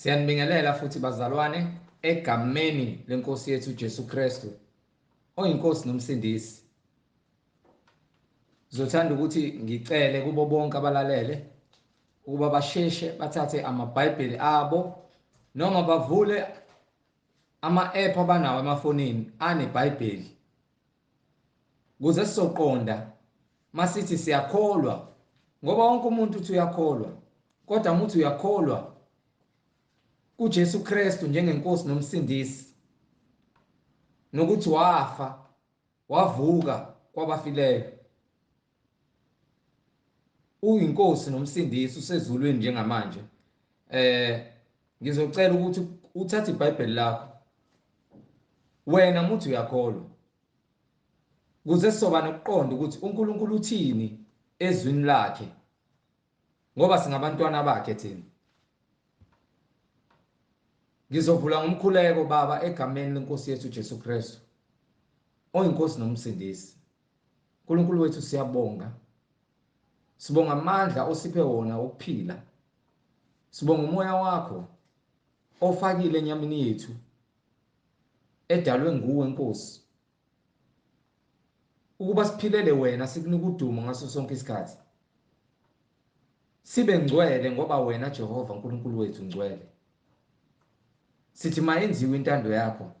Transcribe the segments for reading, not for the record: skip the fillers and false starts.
Siyanibingelela futhi bazalwane egameni lenkosi yethu Jesu Kristu oyinkosi nomsindisi. Ngizothanda ukuthi ngicele kubo bonke abalalele ukuba basheshe bathathe amaBhayibheli abo noma bavule ama-app abanawo emafonini aneBhayibheli kuze sizoqonda masithi siyakholwa, ngoba wonke umuntu uthi uyakholwa, kodwa uma uthi uyakholwa kuJesu Kristu njengenkosi nomsindisi, nokuthi wafa wavuka kwabafileyo, uyinkosi nomsindisi usezulwini njengamanje. Ngizocela ukuthi uthathe iBhayibheli lakho wena muthi uyakholwa, kuze sizoba nokuqonda ukuthi uNkulunkulu uthini ezwini lakhe, ngoba singabantwana bakhe thina. Ngizovula ngomkhuleko Baba egameni lenkosi yethu Jesu Kristu oyinkosi nomsindisi. uNkulunkulu wethu siyabonga, sibonga amandla osiphe wona ukuphila, sibonga umoya wakho ofakile enyameni yethu edalwe nguwe Nkosi, ukuba siphilele wena, sikunika udumo ngaso sonke isikhathi, sibe ngcwele ngoba wena Jehova uNkulunkulu wethu ngcwele. Sithi mayenziwe intando yakho,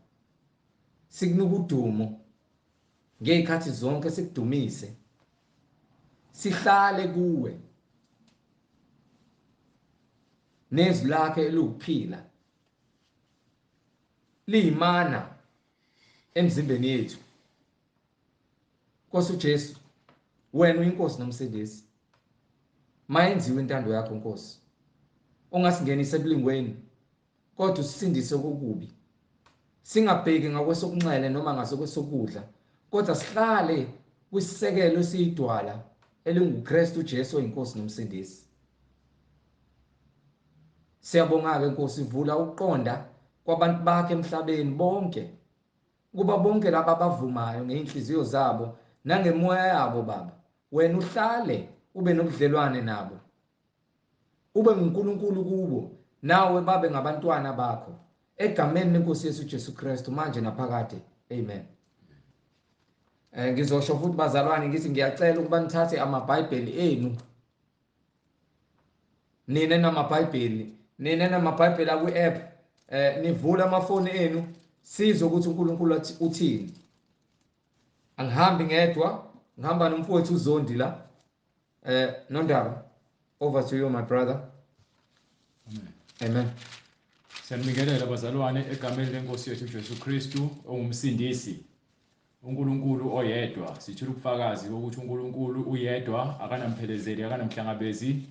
sikunika udumo ngezikhathi zonke, sikudumise, sihlale kuwe nezwi lakhe elukuphila liyimana emzimbeni yethu. Nkosi uJesu, wena uyinkosi nomsindisi, mayenziwe intando yakho Nkosi, ungasingenise ekulingweni kodwa usisindise kokubi, singabheki ngakwesokunxele noma ngasokwesokudla, kodwa sihlale kwisisekelo esiyidwala elinguKristu Jesu oyinkosi nomsindisi. Siyabonga-ke Nkosi, vula ukuqonda kwabantu bakhe emhlabeni bonke, kuba bonke laba abavumayo ngey'nhliziyo zabo nangemoya yabo Baba, wena uhlale ube nobudlelwane nabo, ube nguNkulunkulu kubo, nawe babe ngabantwana bakho, egameni lenkosi yethu Jesu Kristu, manje naphakade, amen. Ngizosho futhi bazalwane ngithi ngiyacela ukuba nithathe amaBhayibheli enu, nina namaBhayibheli, nina namaBhayibheli akwi-app, nivule amafoni enu sizwe ukuthi uNkulunkulu uthini. Angihambi ngedwa, ngihamba nomfowethu uZondi la. Nondaba, over to you my brother. Amen. Amen. Siyanibingelela bazalwane egameni lenkosi yethu Jesu Kristu ongumsindisi, uNkulunkulu oyedwa. Sithula ubufakazi bokuthi uNkulunkulu uyedwa, akanamphelezeleli, akanamhlangabezi,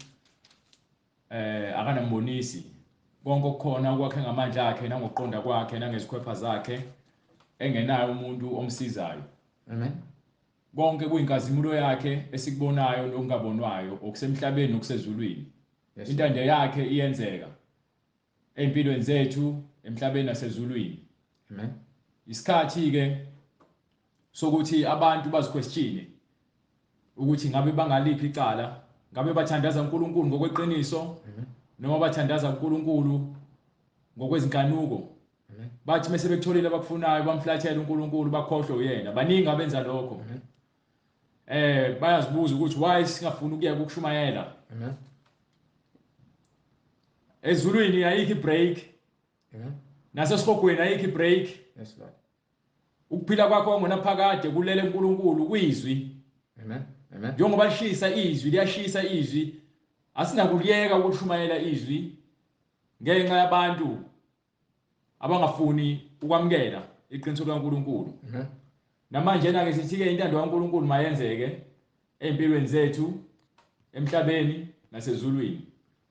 akanambonisi. Konke okukhona ukwakhe ngamandla akhe nangokuqonda kwakhe nangezikhwepha zakhe, engenayo umuntu omsizayo. Amen. Konke kuyinkazimulo yakhe esikubonayo nokungabonwayo, okusemhlabeni nokusezulwini. Yes. Intando yakhe iyenzeka empilweni zethu emhlabeni nasezulwini. Amen. Isikhathi ke sokuthi abantu baziquestione ukuthi ngabe bangaliphi icala, ngabe bathandaza uNkulunkulu ngokweqiniso noma bathandaza uNkulunkulu ngokwezinkanuko. Amen. Bathi mase bekutholile abakufunayo bamflathela uNkulunkulu, bakhohlwe uyena. Baningi abenza lokho. Amen. Bayazibuza ukuthi why singafuni ukuyeka ukushumayela. Amen. Ezulwini ayikho ibreak. Amen. Nasesihogweni ayikho ibreak. Yes Lord. Ukuphila kwakho ngonaphakade kulele uNkulunkulu kwizwi. Amen. Amen. Njengoba lishisa izwi, liyashisa izwi. Asinakuyeka ukushumayela izwi ngenxa yabantu abangafuni ukwamukela iqiniso likaNkulunkulu. Amen. Namanje na ke sithi ke intando kaNkulunkulu mayenzeke empilweni zethu emhlabeni nasezulwini.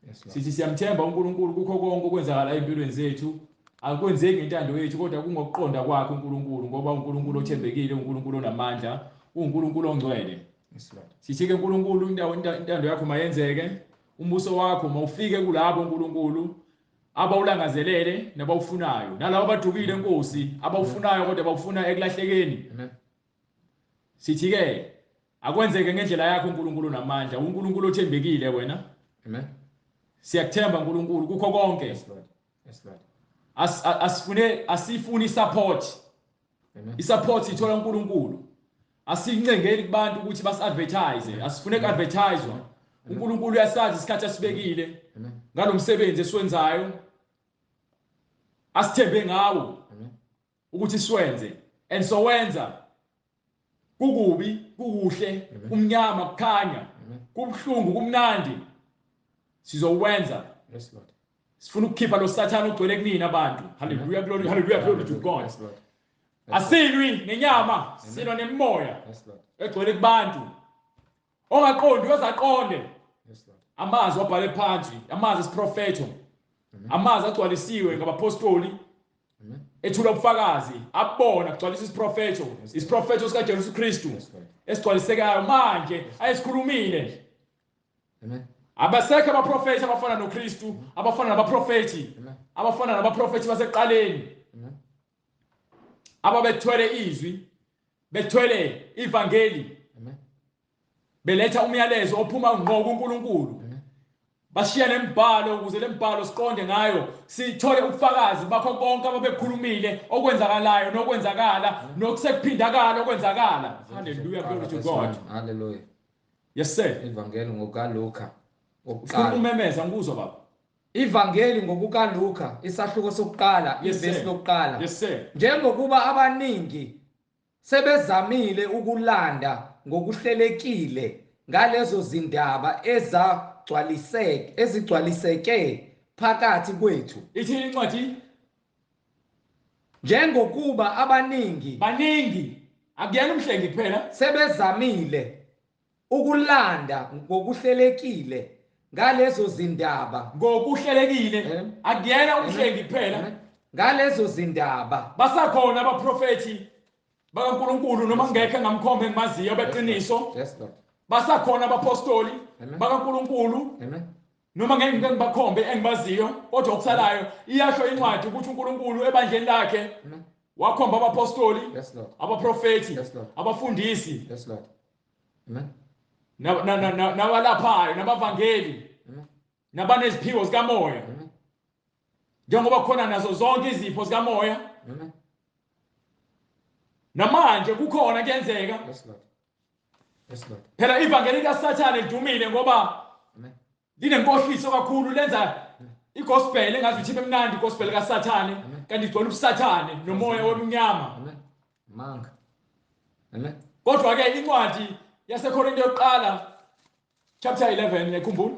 Yes, Lord. Sithi siyamthemba uNkulunkulu kukho konke okwenzakala empilweni zethu. Akwenzeki ngentando yethu kodwa kungokuqonda kwakhe uNkulunkulu, ngoba uNkulunkulu othembekile, uNkulunkulu onamandla, uNkulunkulu ongcwele. Yes, Lord. Sithi ke uNkulunkulu intando yakho mayenzeke, umbuso wakho mawufike kulabo uNkulunkulu abawulangazelele nabawufunayo, nalabo abadukile Nkosi, abawufunayo kodwa bawufuna ekulahlekeni. Amen. Sithi ke akwenzeke ngendlela yakho uNkulunkulu namandla, uNkulunkulu othembekile wena. Amen. Siyakuthemba uNkulunkulu kukho konke. Yes, Lord. Yes, Lord. Asifune asifuni support. Amen. I-support ithola uNkulunkulu. Asincengeli kubantu ukuthi basi-advertise, asifune ku-advertiswa. uNkulunkulu uyasazi isikhathi asibekile Amen. ngalomsebenzi esiwenzayo. Asithembe ngawo Amen. ukuthi siwenze, and sowenza. Kukubi, kukuhle, kumnyama, kukhanya, Amen. kubuhlungu, kumnandi, sizowenza. Yes, Lord. Sifuna ukukhipha lo sathane ogcwele kunina abantu. Hallelujah, glory, hallelujah, glory to God. Yes, Lord. Asilwi nenyama, silwa nemimoya Yes, Lord. egcwele kubantu. Ongaqondi uyozaqonde. Yes, Lord. Amazwi abhale phansi, amazwi esiprofetho, amazwi agcwalisiwe ngabapostoli Amen. ethula ubufakazi, abona kugcwalisa isiprofetho, isiprofetho sikaJesu Kristu Yes, Lord. esigcwalisekayo manje ayesikhulumile. Amen. Abasekho abaprofethi abafana noKristu, abafana nabaprofethi, Amen. abafana nabaprofethi basekuqaleni, Amen. ababethwele izwi, bethwele ivangeli, Amen. beletha umyalezo ophuma ngqo kuNkulunkulu. Amen. Bashiya nemibhalo ukuze lemibhalo siqonde ngayo, sithole ubufakazi bakho konke ababekhulumile, okwenzakalayo nokwenzakala nokusekuphindakala okwenzakala. Hallelujah, glory to Verse God. 1. Hallelujah. Yes sir. Ivangeli ngokukaLuka. Ufuna Okokuqala. umemeza ngikuzwa baba. Ivangeli ngokukaLuka isahluko sokuqala, Yes, ivesi sir. lokuqala. Yes sir. Njengokuba abaningi sebezamile ukulanda ngokuhlelekile ngalezo zindaba ezigcwaliseke phakathi kwethu. Ithi incwadi? Njengokuba abaningi baningi, akuyena umhlengi kuphela, sebezamile ukulanda ngokuhlelekile ngalezo zindaba ngokuhlelekile, akuyena umhlengi kuphela, ngalezo zindaba basakhona abaprofethi bakaNkulunkulu noma ngekho engamkhombe engimaziyo beqiniso. Yes, Lord. Basakhona abapostoli bakaNkulunkulu noma ngeke ngibakhombe engibaziyo, kodwa okusalayo iyasho incwadi ukuthi uNkulunkulu ebandleni lakhe wakhomba abapostoli, Yes, Lord. abaprofethi, Yes, Lord. abafundisi, Yes, Lord. Amen. nabalaphayo, nabavangeli, Amen. nabaneziphiwo zikamoya. Amen. Njengoba khona nazo zonke izipho zikamoya. Amen. Namanje kukhona kuyenzeka. Yes, Lord. Yes, Lord. Phela ivangeli kaSathane lidumile ngoba Amen. linenkohliso kakhulu, lenza igospel engathi ibe mnandi, igospel kaSathane, kanti igcwele ubusathane nomoya wobumnyama. Amen. Manga. Amen. Kodwa ke incwadi yaseKorinte yokuqala chapter 11, ngiyakhumbula,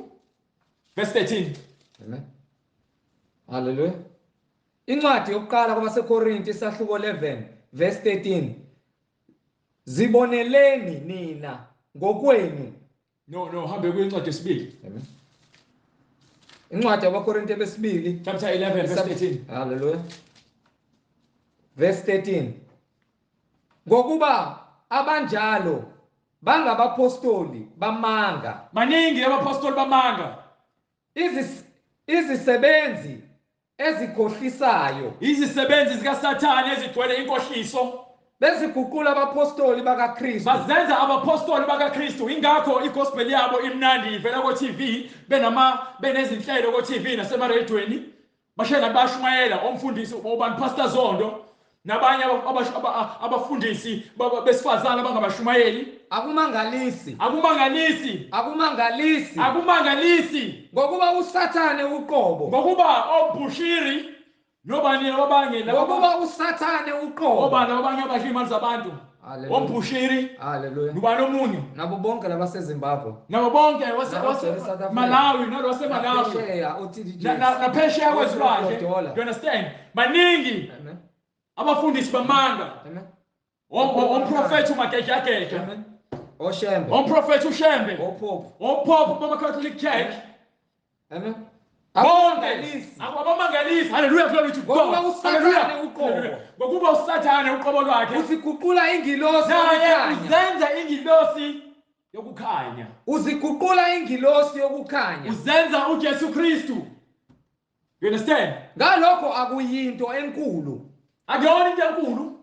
verse 13. Amen. Hallelujah. Incwadi yokuqala kwabaseKorinte isahluko 11 verse 13. Ziboneleni nina ngokwenu. No, hambe kwincwadi yesibili. Amen. Incwadi yabaKorinte besibili chapter 11 verse 13. Hallelujah. Verse 13. Ngokuba abanjalo bangabapostoli bamanga. Maningi abapostoli bamanga. Izisebenzi ezikhohlisayo. Izisebenzi zikaSathane ezigcwele inkohliso. Beziguqula abapostoli bakaKristu. Bazenza abapostoli bakaKristu. Ingakho igospel yabo imnandi, ivela ko TV, benezinhlelo ko TV nasemaradiweni. Bashela bashumayela omfundisi obani Pastor Zondo nabanye abafundisi besifazana abangabashumayeli. Akumangalisi. Akumangalisi. Akumangalisi. Akumangalisi. Ngokuba uSathane uqobo. Ngokuba oBushiri nobani abanye laba. Ngokuba uSathane uqobo. Obani abanye abadla imali zabantu. OBushiri. Hallelujah. Nobani omunye. Nabo bonke labaseZimbabwe. Nabo bonke Malawi nalose Malawi. Naphesheya kwezilwandle. You understand? Baningi. Amen. Abafundisi bamanga. Amen. Omprofethi uMagejageja. Amen. Oshembe. Omprofethi uShembe. Opope. Opope bama Catholic Church. Amen. Bonke abamangalisi. Hallelujah, glory to God. Ngokuba uSathane uqobo. Ngokuba uSathane uqobo lwakhe uziguqula ingilosi yokukhanya. Uzenza ingilosi yokukhanya. Uziguqula ingilosi yokukhanya. Uzenza uJesu Kristu. You understand? Ngalokho akuyinto enkulu. Akuyona into enkulu.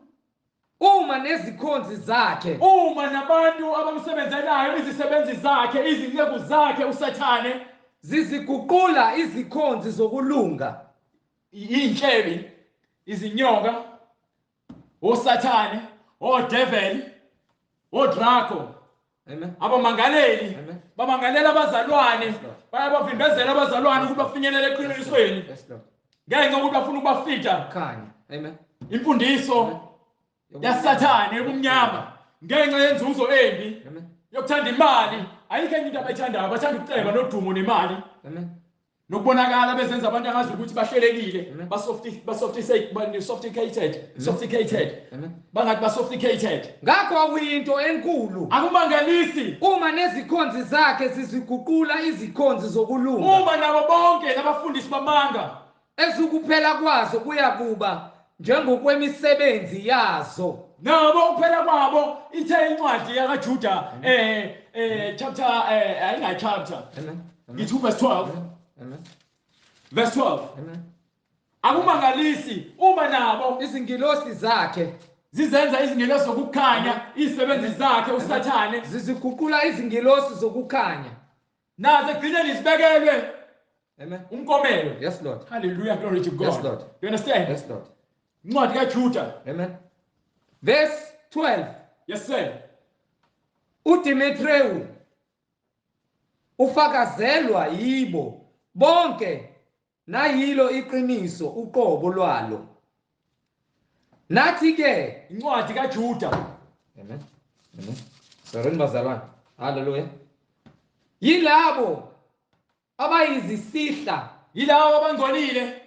Uma nezikhonzi zakhe, uma nabantu abamsebenzelayo, izisebenzi zakhe, izinceku zakhe uSathane ziziguqula izikhonzi zokulunga. Iy'nhlebi, izinyoka, osathane, odeveli, odrako. Amen. Abamangaleli Amen. bamangalela abazalwane, Yes, Lord. bayabavimbezela abazalwane ukuthi bafinyelele eqinisweni Yes, Lord. ngenxa yokuthi bafuna ukubafida Khanya. Amen. imfundiso yasathane yobumnyama ngenxa yenzuzo embi Amen. yokuthanda imali. Ayikho enye into abayithandayo, bathanda ukuceba nodumo nemali Amen. nokubonakala bezenza abantu angazi ukuthi bahlelekile, Amen. ba-sophisticated, sophisticated, Amen. bangathi ba-sophisticated. Ngakho akuyinto enkulu Akumangalisi uma nezikhonzi zakhe ziziguqula izikhonzi zokulunga, uma nabo bonke labafundisi bamanga ezukuphela kwazo kuyakuba njengokwemisebenzi yazo. Nabo ukuphela kwabo ithe incwadi yakaJuda chapter ayingayi chapter Amen. ngithi verse 12. Amen. Verse 12. Amen. Akumangalisi uma nabo Izingilosi zakhe zizenza izingelosi zokukhanya, izisebenzi zakhe usathane ziziguqula izingilosi zokukhanya. Nazo ekugcineni zibekelwe Amen. umkomelo. Yes, Lord. Hallelujah, glory to God. Yes, Lord. You understand? Yes, Lord. Incwadi kaJuda. Amen. Verse 12. Yes, sir. uDimitreyu ufakazelwa yibo bonke nayilo iqiniso uqobo lwalo. Nathi ke Incwadi kaJuda. Amen. Amen. Sorry bazalwane. Hallelujah. Yilabo abayizisihla, Yilabo abangcolile,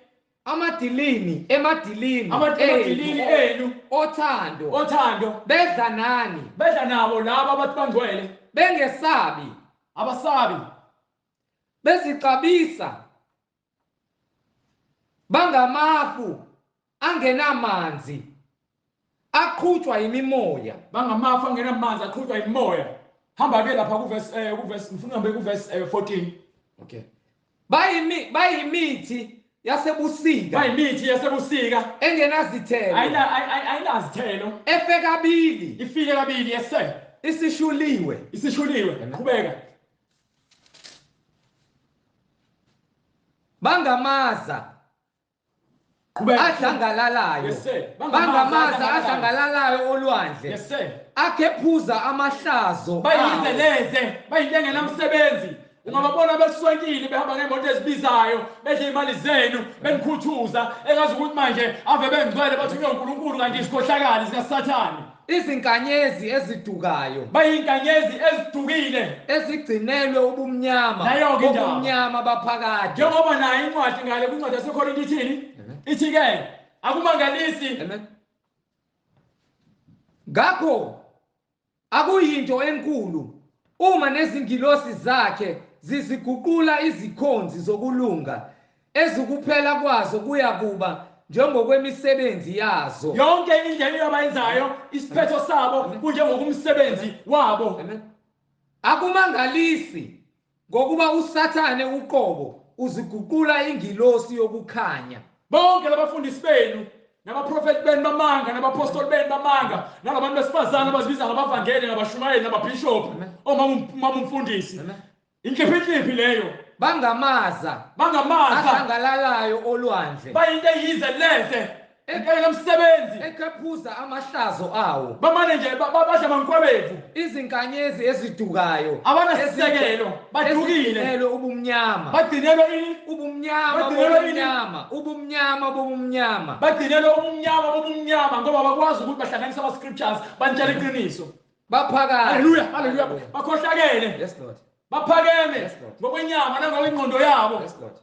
amadilini, emadilini amadilini enu othando, othando, bedla nani, bedla nabo labo abathi bangcwele, bengesabi, abasabi, bezixabisa, bangamafu angenamanzi aqhutshwa imimoya. Bangamafu angenamanzi aqhutshwa imimoya. Hamba ke lapha kuverse ngifuna uhambe kuverse 14. Okay, bayimithi yasebusika, Bayimithi yasebusika engenazithelo, ayinazithelo, efe kabili, ifike kabili. Yes, sir. Isishuliwe. Isishuliwe. Amen. Qhubeka. Bangamaza Qhubeka. adlangalalayo. Yes, sir. Bangamaza adlangalalayo olwandle, Yes, sir. akhephuza amahlazo awo. Bayizeleze, bayinto engenamsebenzi. Ungababona beswenkile behamba ngemoto ezibizayo, bedla imali zenu, benikhuthuza engazi ukuthi manje ave bengcwele, bathunywe uNkulunkulu, kanti isikhohlakali sikaSathane. Izinkanyezi ezidukayo, Bayinkanyezi ezidukile, ezigcinelwe ubumnyama, Nayo-ke indaba. ubumnyama baphakade. Njengoba nayo incwadi ngale kwincwadi yaseKorinti ithini? Ithi ke akumangalisi. Amen. Ngakho akuyinto enkulu uma nezingilosi zakhe ziziguqula izikhonzi zokulunga, ezikuphela kwazo kuyakuba njengokwemisebenzi yazo. Yonke indlela abayenzayo, isiphetho sabo kunjengokumsebenzi wabo. Amen. Akumangalisi ngokuba uSathane uqobo uziguqula ingilosi yokukhanya. Bonke labafundisi benu nabaprofeti benu bamanga nabapostoli benu bamanga nalabantu besifazane abazibiza ngabavangeli nabashumayeli nababhishophu, Amen. omama, umfundisi, Amen. inhliphinhliphi leyo. Bangamaza Bangamaza ahlangalalayo olwandle, bayinto eyize leze, engenamsebenzi, ekhephuza amahlazo awo. Bamane nje badla amankwebevu. Izinkanyezi ezidukayo, Abanasisekelo, badukile. ezigcinelwe ubumnyama, Bagcinelwe ini? Ubumnyama, Bagcinelwe ini? bobumnyama, ubumnyama bobumnyama. Bagcinelwe ubumnyama bobumnyama ngoba bakwazi ukuthi bahlanganise ama-scriptures banitshela iqiniso. Baphakathi. Haleluya, haleluya. Bakhohlakele. Yes, Lord. Baphakeme Yes, Lord. ngokwenyama nangokwengqondo yabo, Yes, Lord.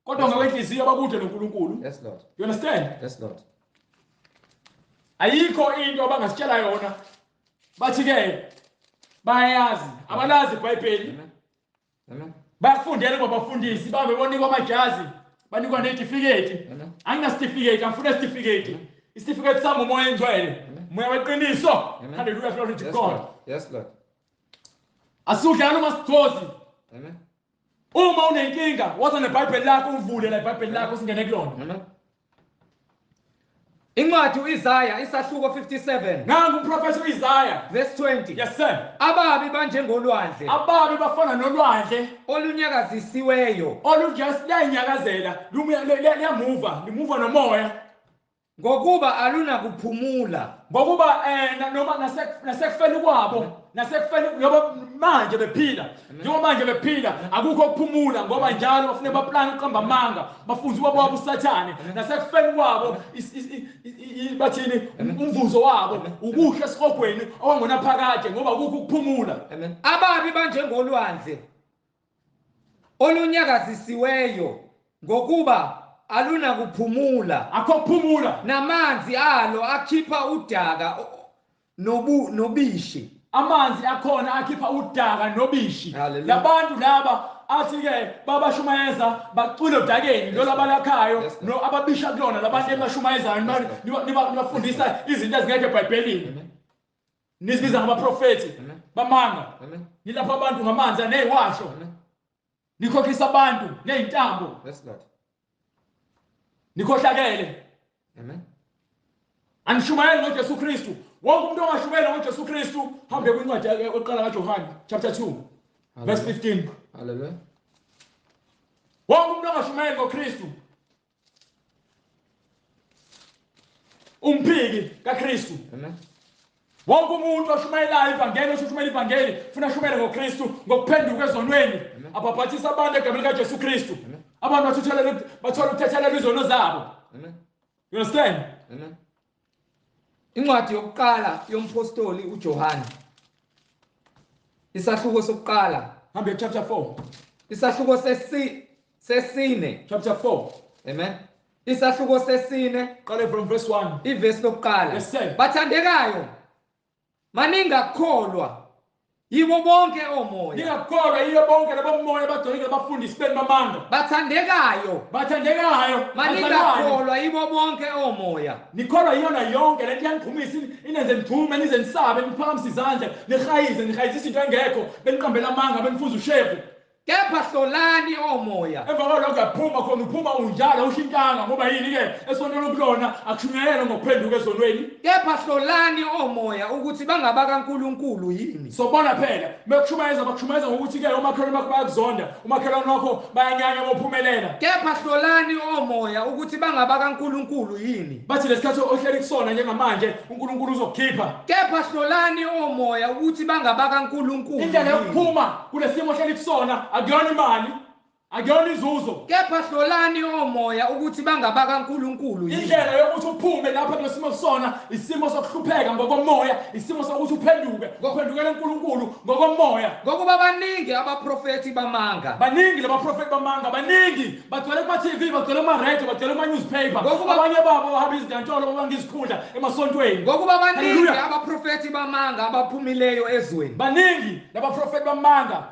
kodwa ngokwenhliziyo bakude noNkulunkulu. Yes, Lord. You understand? Yes, Lord. Ayikho into abangasitshela yona bathi ke bayayazi. Abalazi iBhayibheli. Amen. Amen. Bayakufundela kwabafundisi, babe bonikwa amajazi, banikwa nezitifiketi. Amen. Anginasitifiketi, angifuna isitifiketi. Isitifiketi sami uMoya Engcwele, uMoya weqiniso. Amen. Hallelujah, glory to Yes, God. Lord. Yes, Lord. Asudlala uma sigcozi. Amen. Uma unenkinga, woza neBhayibheli lakho, uvule la iBhayibheli lakho, singene kulona. Amen. Incwadi uIsaya isahluko 57. Nangu umprofethi uIsaya verse 20. Yes sir. Ababi banjengolwandle. Ababi bafana nolwandle olunyakazisiweyo. Olujust liyanyakazela, liyamuva, limuva nomoya. Ngokuba alunakuphumula. Ngokuba noma nasekufeni kwabo, nasekufeni ngoba manje bephila, njengoba manje bephila akukho ukuphumula ngoba njalo bafune baplane ukuqamba amanga, bafunze ubaba wabo uSathane. Nasekufeni kwabo bathini umvuzo wabo ukuhle esihogweni owangonaphakade ngoba akukho ukuphumula. Ababi banjengolwandle olunyakazisiweyo ngokuba alunakuphumula. Akho kuphumula. Namanzi alo akhipha udaka nobishi. Amanzi akhona akhipha udaka nobishi. Labantu laba athi-ke babashumayeza bacwile odakeni lo labalakhayo no ababisha kulona labantu ebashumayezayo nibafundisa izinto ezingekho eBhayibhelini. Nizibiza ngabaprofethi bamanga. Nilapha abantu ngamanzi aneziwasho. Nikhokhisa abantu ngezintambo. Yes Lord. Nikhohlakele. Amen. Anishumayeli ngoJesu Kristu. Wonke umuntu ongashumayela ngoJesu Kristu hambe kwincwadi yokuqala kaJohane chapter 2 verse 15. Hallelujah. Wonke umuntu ongashumayeli ngoKristu umphiki kaKristu. Amen. Wonke umuntu oshumayelayo ivangeli, oshumayela ivangeli, ufuna ashumayele ngoKristu ngokuphenduka ezonweni, abhabhathisa abantu egameni likaJesu Kristu. Abantu bathola ukuthethelelwa izono zabo. Amen. You understand? Amen. Incwadi yokuqala yompostoli uJohane. Isahluko sokuqala. Hambe chapter 4. Isahluko sesine. Chapter 4. Amen. Isahluko sesine. Qale from verse 1. Ivesi lokuqala. Yes sir. Bathandekayo, maningakholwa yibo bonke omoya. Ningakholwa yibo bonke labomoya abagcwele abafundisi benu bamanga. Bathandekayo. Bathandekayo. Maningakholwa yibo bonke omoya. Nikholwa yiyona yonke lento iyanigqumisa inenze nigxume nize nisabe niphakamise izandla nihayize nihayizisa into engekho beniqambela amanga benifuza ushevu. Kepha hlolani omoya. Emva kwalokho uyaphuma khona uphuma unjalo ushintanga ngoba yini ke esontweni kulona akushunyayelwa ngokuphenduka ezonweni. Kepha hlolani omoya ukuthi bangaba kaNkuluNkulu yini. Sobona phela mekushumayeza bakushumayeza ngokuthi ke umakhelwane bakho bayakuzonda, umakhelwane wakho bayanyanya bophumelela. Kepha hlolani omoya ukuthi bangaba kaNkuluNkulu yini. Bathi lesikhathi ohleli kusona njengamanje uNkulunkulu uzokukhipha. Kepha hlolani omoya ukuthi bangaba kaNkuluNkulu. Indlela yokuphuma kulesimo ohleli kusona akuyona imali, akuyona inzuzo. Kepha hlolani omoya ukuthi bangaba kaNkuluNkulu yini. Indlela yokuthi uphume lapha kulesimo kusona isimo sokuhlupheka ngokomoya, isimo sokuthi uphenduke, uphendukele uNkulunkulu ngokomoya. Ngokuba baningi abaprofethi bamanga. Baningi labaprofethi bamanga, baningi bagcwele kuma TV, bagcwele kuma radio, bagcwele kuma newspaper. Abanye babo bahamba izinkantolo babanga izikhundla emasontweni. Ngokuba baningi abaprofethi bamanga abaphumileyo ezweni. Baningi labaprofethi bamanga.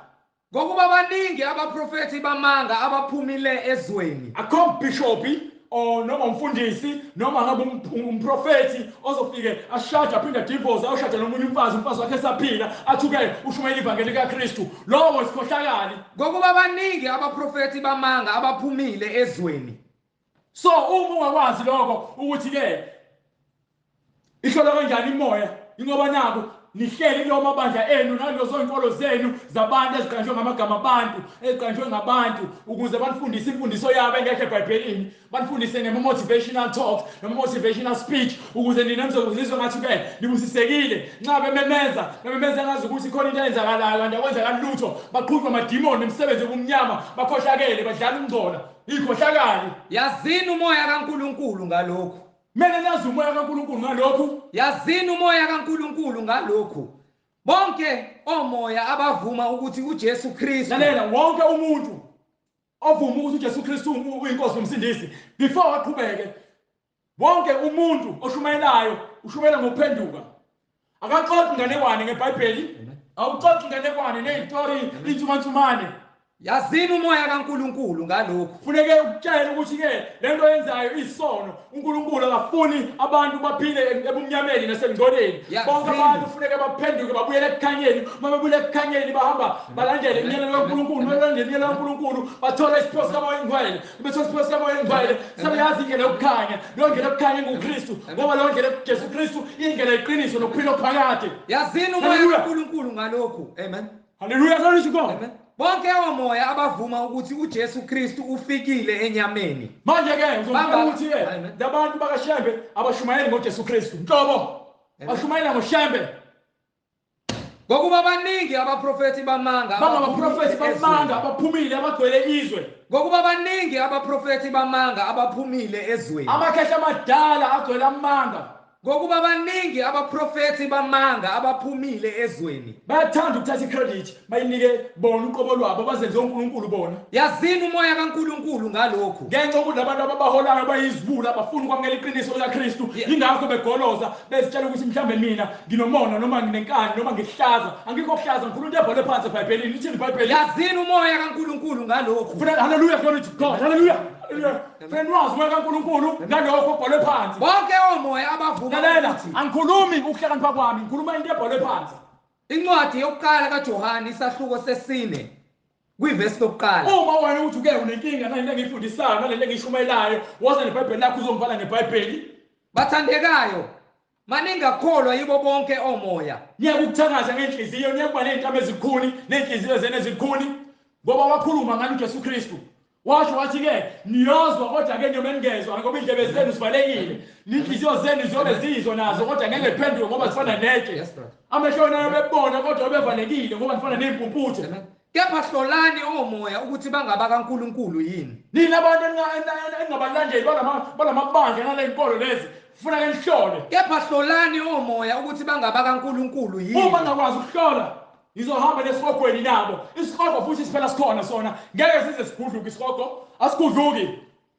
Ngokuba baningi abaprofethi bamanga abaphumile ezweni. Akho bishop or noma umfundisi noma ngabe umprofethi ozofike ashade aphinde divorce ayoshada nomunye umfazi, umfazi wakhe esaphila athuke ushumayela ivangeli kaKristu. Lowo isikhohlakali. Ngokuba baningi abaprofethi bamanga abaphumile ezweni. So uma ungakwazi lokho ukuthi ke ihlola kanjani imoya, ingoba naku nihleli kulo mabandla enu nalezo inkolo zenu zabantu eziqanjwe ngamagama abantu, eziqanjwe ngabantu ukuze banifundise imfundiso yabo engekho eBhayibhelini, banifundise nema motivational talks noma motivational speech ukuze nina nizozizwa ngathi ke nibusisekile. Nxa bememeza, bememeza ngazi ukuthi khona into eyenzakalayo kanti akwenzakali lutho, baqhutshwa amadimoni nemisebenzi yobumnyama, bakhohlakele, badlala umngcola, ikhohlakali. Yazini umoya kaNkuluNkulu ngalokhu. Mele nazi umoya kaNkuluNkulu ngalokhu. Yazini umoya kaNkuluNkulu ngalokhu. Bonke omoya abavuma ukuthi uJesu Kristu. Lalela, wonke umuntu ovuma ukuthi uJesu Kristu uyinkosi nomsindisi before aqhubeke, wonke umuntu oshumayelayo ushumayela ngokuphenduka. Akaxoxi nganekwane ngeBhayibheli, awuxoxi nganekwane nezitori intshumantsumane. Yazini umoya kaNkuluNkulu ngalokhu. Funeke ukutshela ukuthi ke lento oyenzayo isono. uNkulunkulu akafuni abantu baphile ebumnyameni nasengcoleni. Bonke abantu funeke baphenduke babuyele ekukhanyeni. Uma bebuyele ekukhanyeni bahamba balandele imiyalelo kaNkulunkulu, balandele imiyalelo kaNkulunkulu, bathola isiphiwo sikaMoya oyiNgcwele. Bethola isiphiwo sikaMoya oyiNgcwele, sebeyazi indlela yokukhanya. Leyo ndlela yokukhanya inguKristu, ngoba leyo ndlela Jesu Kristu iyindlela yeqiniso nokuphila okuphakade. Yazini umoya kaNkulunkulu ngalokhu. Amen. Haleluya, glory to God. Amen. Bonke omoya abavuma ukuthi uJesu Kristu ufikile enyameni. Manje ke uzobona ukuthi ke labantu bakaShembe abashumayeli ngoJesu Kristu. Nhlobo. Bashumayela ngoShembe. Ngokuba baningi abaprofethi bamanga bangabaprofethi bamanga abaphumile abagcwele izwe. Ngokuba baningi abaprofethi bamanga abaphumile ezweni. Amakhehla amadala agcwele amanga. Ngokuba baningi abaprofethi bamanga abaphumile ezweni. Bayathanda ukuthatha icredit bayinike bona uqobo lwabo bazenze onkulunkulu bona. Yazini umoya kaNkulunkulu ngalokhu. Ngenxa yokuthi labantu ababaholayo bayiziwula abafuni ukwamukela iqiniso likaKristu yingakho begoloza bezitshela ukuthi mhlambe mina nginomona noma nginenkani noma ngikuhlaza. Angikho kuhlaza ngikhuluma into ebhalwe phansi eBhayibhelini. Lithini iBhayibheli? Yazini umoya kaNkulunkulu ngalokhu. Hallelujah, glory to God. Hallelujah. Hallelujah. Fenwazi umoya kaNkulunkulu ngalokho okubhalwe phansi. Bonke omoya abavuma Lalela, ukuthi angikhulumi ukuhlakanipha kwami, ngikhuluma into ebhalwe phansi. Incwadi yokuqala kaJohane isahluko sesine kwivesi lokuqala. Uma wena uthi uke unenkinga nalento engiyifundisayo nalento engiyishumayelayo, woza neBhayibheli lakho uzongivala ngeBhayibheli. Bathandekayo, maningakholwa yibo bonke omoya. Niyeke ukuthakatha ngenhliziyo, niyeke ukuba ney'ntamo ezilukhuni, ney'nhliziyo zenu ezilukhuni, ngoba wakhuluma ngani uJesu Kristu. Washo wathi-ke niyozwa kodwa-ke niyobe ningezwa ngoba iy'ndlebe zenu zivalekile, ney'nhliziyo zenu ziyobe zizwa nazo kodwa ngeke ziphenduke ngoba zifana netshe. Amehlo wenu ayobe ebona kodwa ayobe evalekile ngoba nifana ney'mpumputhe. Kepha hlolani omoya ukuthi bangabakaNkulunkulu yini. Nina abantu eningabalandeli balamabandla nalezinkolo lezi, funa ke nihlole. Kepha hlolani omoya ukuthi bangabakaNkulunkulu yini. Uma ngakwazi ukuhlola, ngizohamba nesihogweni nabo. Isihogo futhi siphela sikhona sona, ngeke size sigudluke isihogo, asigudluki.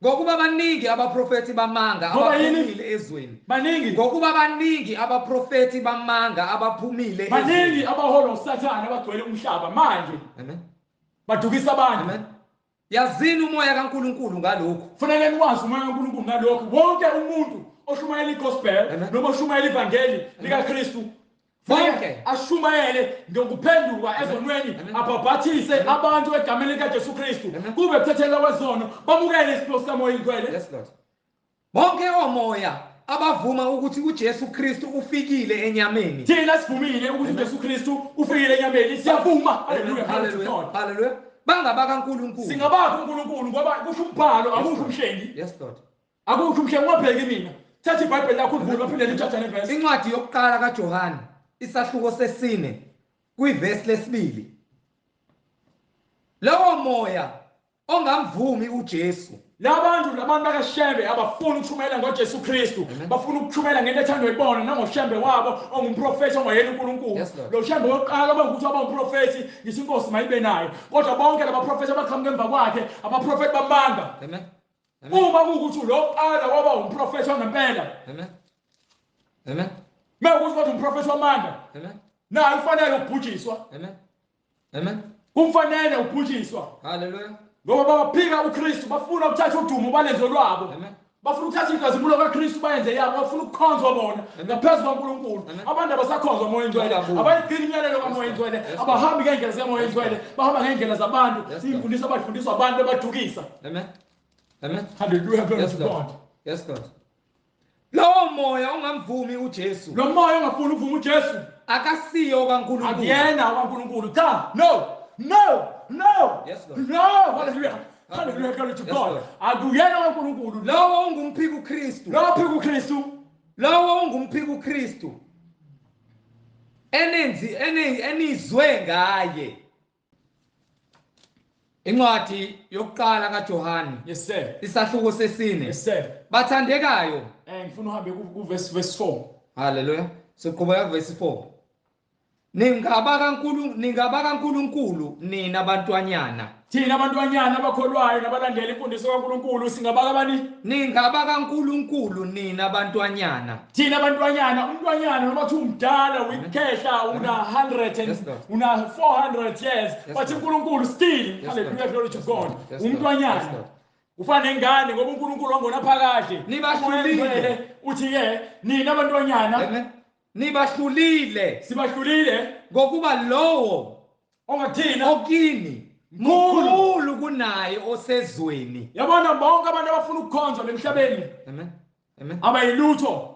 Ngokuba baningi abaprofethi bamanga Ngoba yini? abaphumile ezweni. Baningi. Ngokuba baningi abaprofethi bamanga abaphumile ezweni. Baningi abaholwa uSathane abagcwele umhlaba manje. Amen. Badukisa abantu. Amen. Yazini umoya kaNkulunkulu ngalokhu. Kufanele niwazi umoya kaNkulunkulu ngalokhu. Wonke umuntu oshumayela igospel Amen. noma oshumayela ivangeli likaKristu Bonke. ashumayele ngokuphenduka ezonweni abhabhathise abantu egameni likaJesu Kristu kube kuthethelela kwezono bamukele isiphiwo sikaMoya oyiNgcwele. Yes Lord. Bonke omoya abavuma ukuthi uJesu Kristu ufikile enyameni. Thina sivumile ukuthi uJesu Kristu ufikile enyameni siyavuma. Haleluya. Haleluya. Haleluya. BangabakaNkulunkulu. Singabakho uNkulunkulu ngoba kusho umbhalo akusho umhlengi. Yes Lord. Akukho umhlengi ungabheki mina. Thatha iBhayibheli lakho ulivule baphinde lithatha nevesi. Incwadi yokuqala kaJohane isahluko sesine kwivesi lesibili. Lowo moya ongamvumi uJesu. Labantu labantu bakaShembe abafuni ukushumayela ngoJesu Kristu, bafuna ukushumayela ngento ethandwa yibona nangoShembe wabo ongumprofethi ongayena uNkulunkulu. Yes, Lord. Lo Shembe wokuqala obengukuthi waba umprofethi, ngisho inkosi mayibe naye. Kodwa bonke labaprofethi abaqhamuka emva kwakhe, abaprofethi bamanga. Amen. Uma kuwukuthi lo kuqala waba umprofethi wangempela. Amen. Amen. Mekuthi kodwa umprofethi wamanga. Amen. Naye ufanele ukubhujiswa. Amen. Amen. Kumfanele ukubhujiswa. Hallelujah. Ngoba baphika uKristu, bafuna ukuthatha udumo balenze lwabo. Amen. Bafuna ukuthatha inkazimulo kaKristu bayenze yabo, bafuna ukukhonzwa bona ngaphezu kwaNkulunkulu. Abantu abasakhonzwa uMoya oNgcwele, abayigcini imiyalelo kaMoya oNgcwele, abahambi ngendlela zikaMoya oNgcwele, bahamba ngendlela zabantu, iy'mfundiso abazifundiswa abantu bebadukisa. Amen. Amen. Hallelujah, glory Yes to Lord. God. Yes Lord. Lowo moya ongamvumi uJesu. Lo moya ongafuni ukuvuma uJesu akasiyo kaNkulunkulu. Akuyena kaNkulunkulu. Cha, no. No, no. Yes Lord. No, hallelujah. Hallelujah, glory to Yes, God. Lord. Akuyena kaNkulunkulu. Lowo ungumphiki uKristu. Lowo phika uKristu. Lowo ungumphiki uKristu. Enenzi enizwe ngaye. Incwadi yokuqala kaJohane. Yes sir. Isahluko sesine. Yes sir. Bathandekayo. Ngifuna uhambe ku verse 4. Hallelujah. Siqhubeka ku verse 4. NingabakaNkulunkulu nina bantwanyana. Thina abantwanyana abakholwayo nabalandela imfundiso kaNkulunkulu singabaka bani? NingabakaNkulunkulu nina bantwanyana. Thina abantwanyana, umntwanyana noma kuthi umdala uyikhehla una 100 and una 400 years, but uNkulunkulu still, hallelujah, glory to God, umntwanyana. Ufana nengane ngoba uNkulunkulu wangona phakade. Nibahlulile. Uthi ke nina abantwanyana nibahlulile. Sibahlulile ngokuba lowo ongathina okini mkhulu kunaye osezweni. Yabona bonke abantu abafuna ukukhonzwa lemhlabeni. Amen. Amen. Abayilutho.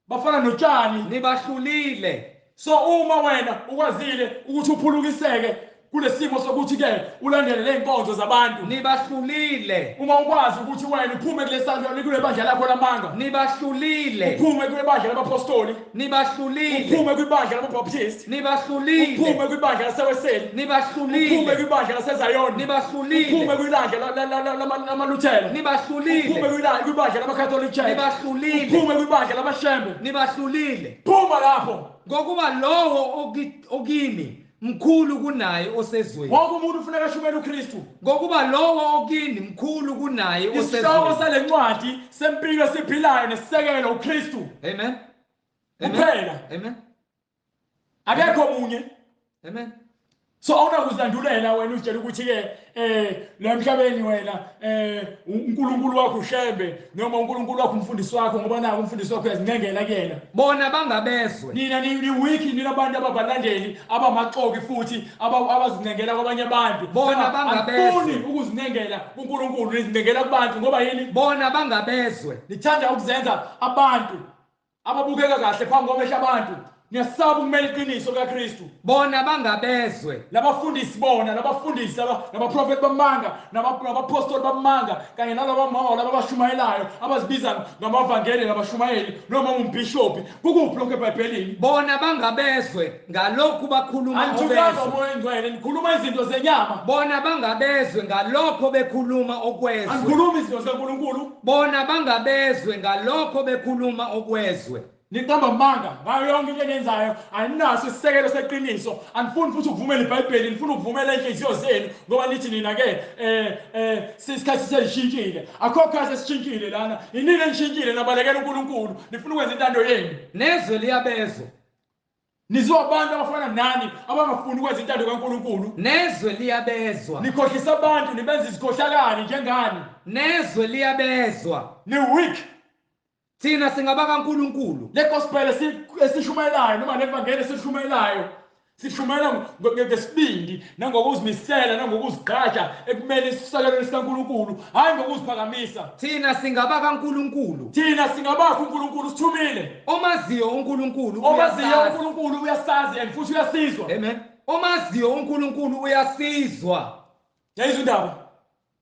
Bafana notshani. Nibahlulile. So uma wena ukwazile ukuthi uphulukiseke kulesimo sokuthi ke ulandele lezinkonzo zabantu, nibahlulile. Uma ukwazi ukuthi wena uphume kulesandla kulebandla lakho lamanga, nibahlulile. Uphume kwibandla labapostoli, nibahlulile. Uphume kwibandla lababaptist, nibahlulile. Uphume kwibandla laseWeseli, nibahlulile. Uphume kwibandla laseZayoni, nibahlulile. Uphume kwibandla lamaLuthela, nibahlulile. Uphume kwibandla lamaCatholic Church, nibahlulile. Uphume kwibandla lamaShembe, nibahlulile. Phuma lapho, ngokuba lowo okini mkhulu kunaye osezweni. Wonke umuntu ufuneka ashumele uKristu. Ngokuba lowo okini mkhulu kunaye osezweni. Isihloko salencwadi sempilo esiphilayo nesisekelo uKristu. Amen. Kuphela. Amen. Akekho munye. Amen. So awunakuzilandulela wena uzitshela ukuthi ke la emhlabeni wena uNkulunkulu wakho uShembe noma uNkulunkulu wakho umfundisi wakho, ngoba naku umfundisi wakho uyazincengela kuyena. Bona bangabezwe. Nina ni weak, nina abantu ababalandeli abamaxoki futhi abazincengela kwabanye abantu. Bona bangabezwe. Anifuni ukuzincengela kuNkulunkulu, nizincengela kubantu ngoba yini? Bona bangabezwe. Nithanda ukuzenza abantu ababukeka kahle phambi kwamehlo abantu. Niyasaba ukumela iqiniso kaKristu. Bona bangabezwe. Labafundisi bona, labafundisi nabaprofeti bamanga, nabapostoli bamanga, kanye nalaba mama laba abashumayelayo abazibiza ngamavangeli nabashumayeli noma umbhishophi. Kukuphi lokho eBhayibhelini? Bona bangabezwe ngalokhu bakhuluma okwezwe. Moya Ngcwele, nikhuluma izinto zenyama. Bona bangabezwe ngalokho bekhuluma okwezwe. Anikhuluma izinto zikaNkulunkulu. Bona bangabezwe ngalokho bekhuluma okwezwe. Niqamba amanga ngayo yonke into eniyenzayo, aninaso isisekelo seqiniso. Anifuni futhi ukuvumela iBhayibheli, nifuna ukuvumela inhliziyo zenu ngoba nithi nina ke isikhathi sesishintshile. Akho khathi esishintshile lana. Inini enishintshile nabalekela uNkulunkulu, nifuna ukwenza intando yenu. Nezwe liyabezwa. Nizwa abantu abafana nani abangafuni ukwenza intando kaNkulunkulu. Nezwe liyabezwa. Nikhohlisa abantu, nibenza izikhohlakali njengani. Nezwe liyabezwa. Ni weak. Thina singabakaNkulunkulu. Le gospel esishumayelayo noma levangeli esishumayelayo, sishumayela ngesibindi nangokuzimisela nangokuzigqaja ekumele isisekelo sikaNkulunkulu, hayi ngokuziphakamisa. Thina singabakaNkulunkulu. Thina singabakho uNkulunkulu sithumile. Omaziyo uNkulunkulu, omaziyo uNkulunkulu uyasazi and futhi uyasizwa. Amen. Omaziyo uNkulunkulu uyasizwa. Yayizwa indaba.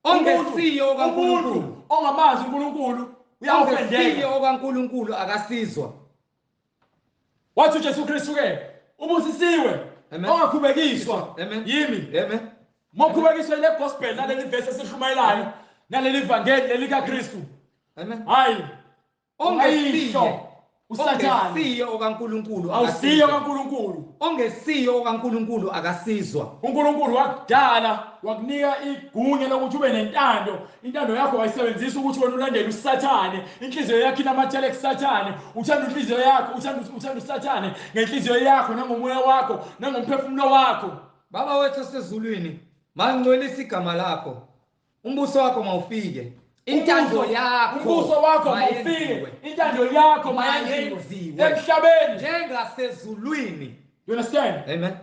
Ongesiyo kaNkulunkulu, ongamazi uNkulunkulu uyawufendeka. okaNkulunkulu akasizwa. Wathi uJesu Kristu ke ubusisiwe ongakhubekiswa yimi. Amen. Mokhubekiswa ile gospel naleli verse esishumayelayo naleli vangeli leli kaKristu. Amen. Hayi ongesiyo uSathane, ongesiyo okaNkulunkulu, awusiyo kaNkulunkulu, ongesiyo okaNkulunkulu akasizwa. uNkulunkulu wakudala wakunika igunya lokuthi ube nentando. Intando yakho wayisebenzisa ukuthi wena ulandele uSathane. Inhliziyo yakho inamathele kuSathane. Uthanda inhliziyo yakho, uthanda uSathane ngenhliziyo yakho nangomoya wakho nangomphefumulo wakho. Baba wethu osezulwini, mangcwelisa igama lakho. Umbuso wakho mawufike. Intando yakho, umbuso wakho mawufike. Intando yakho mayenziwe emhlabeni njengasezulwini. You understand? Amen.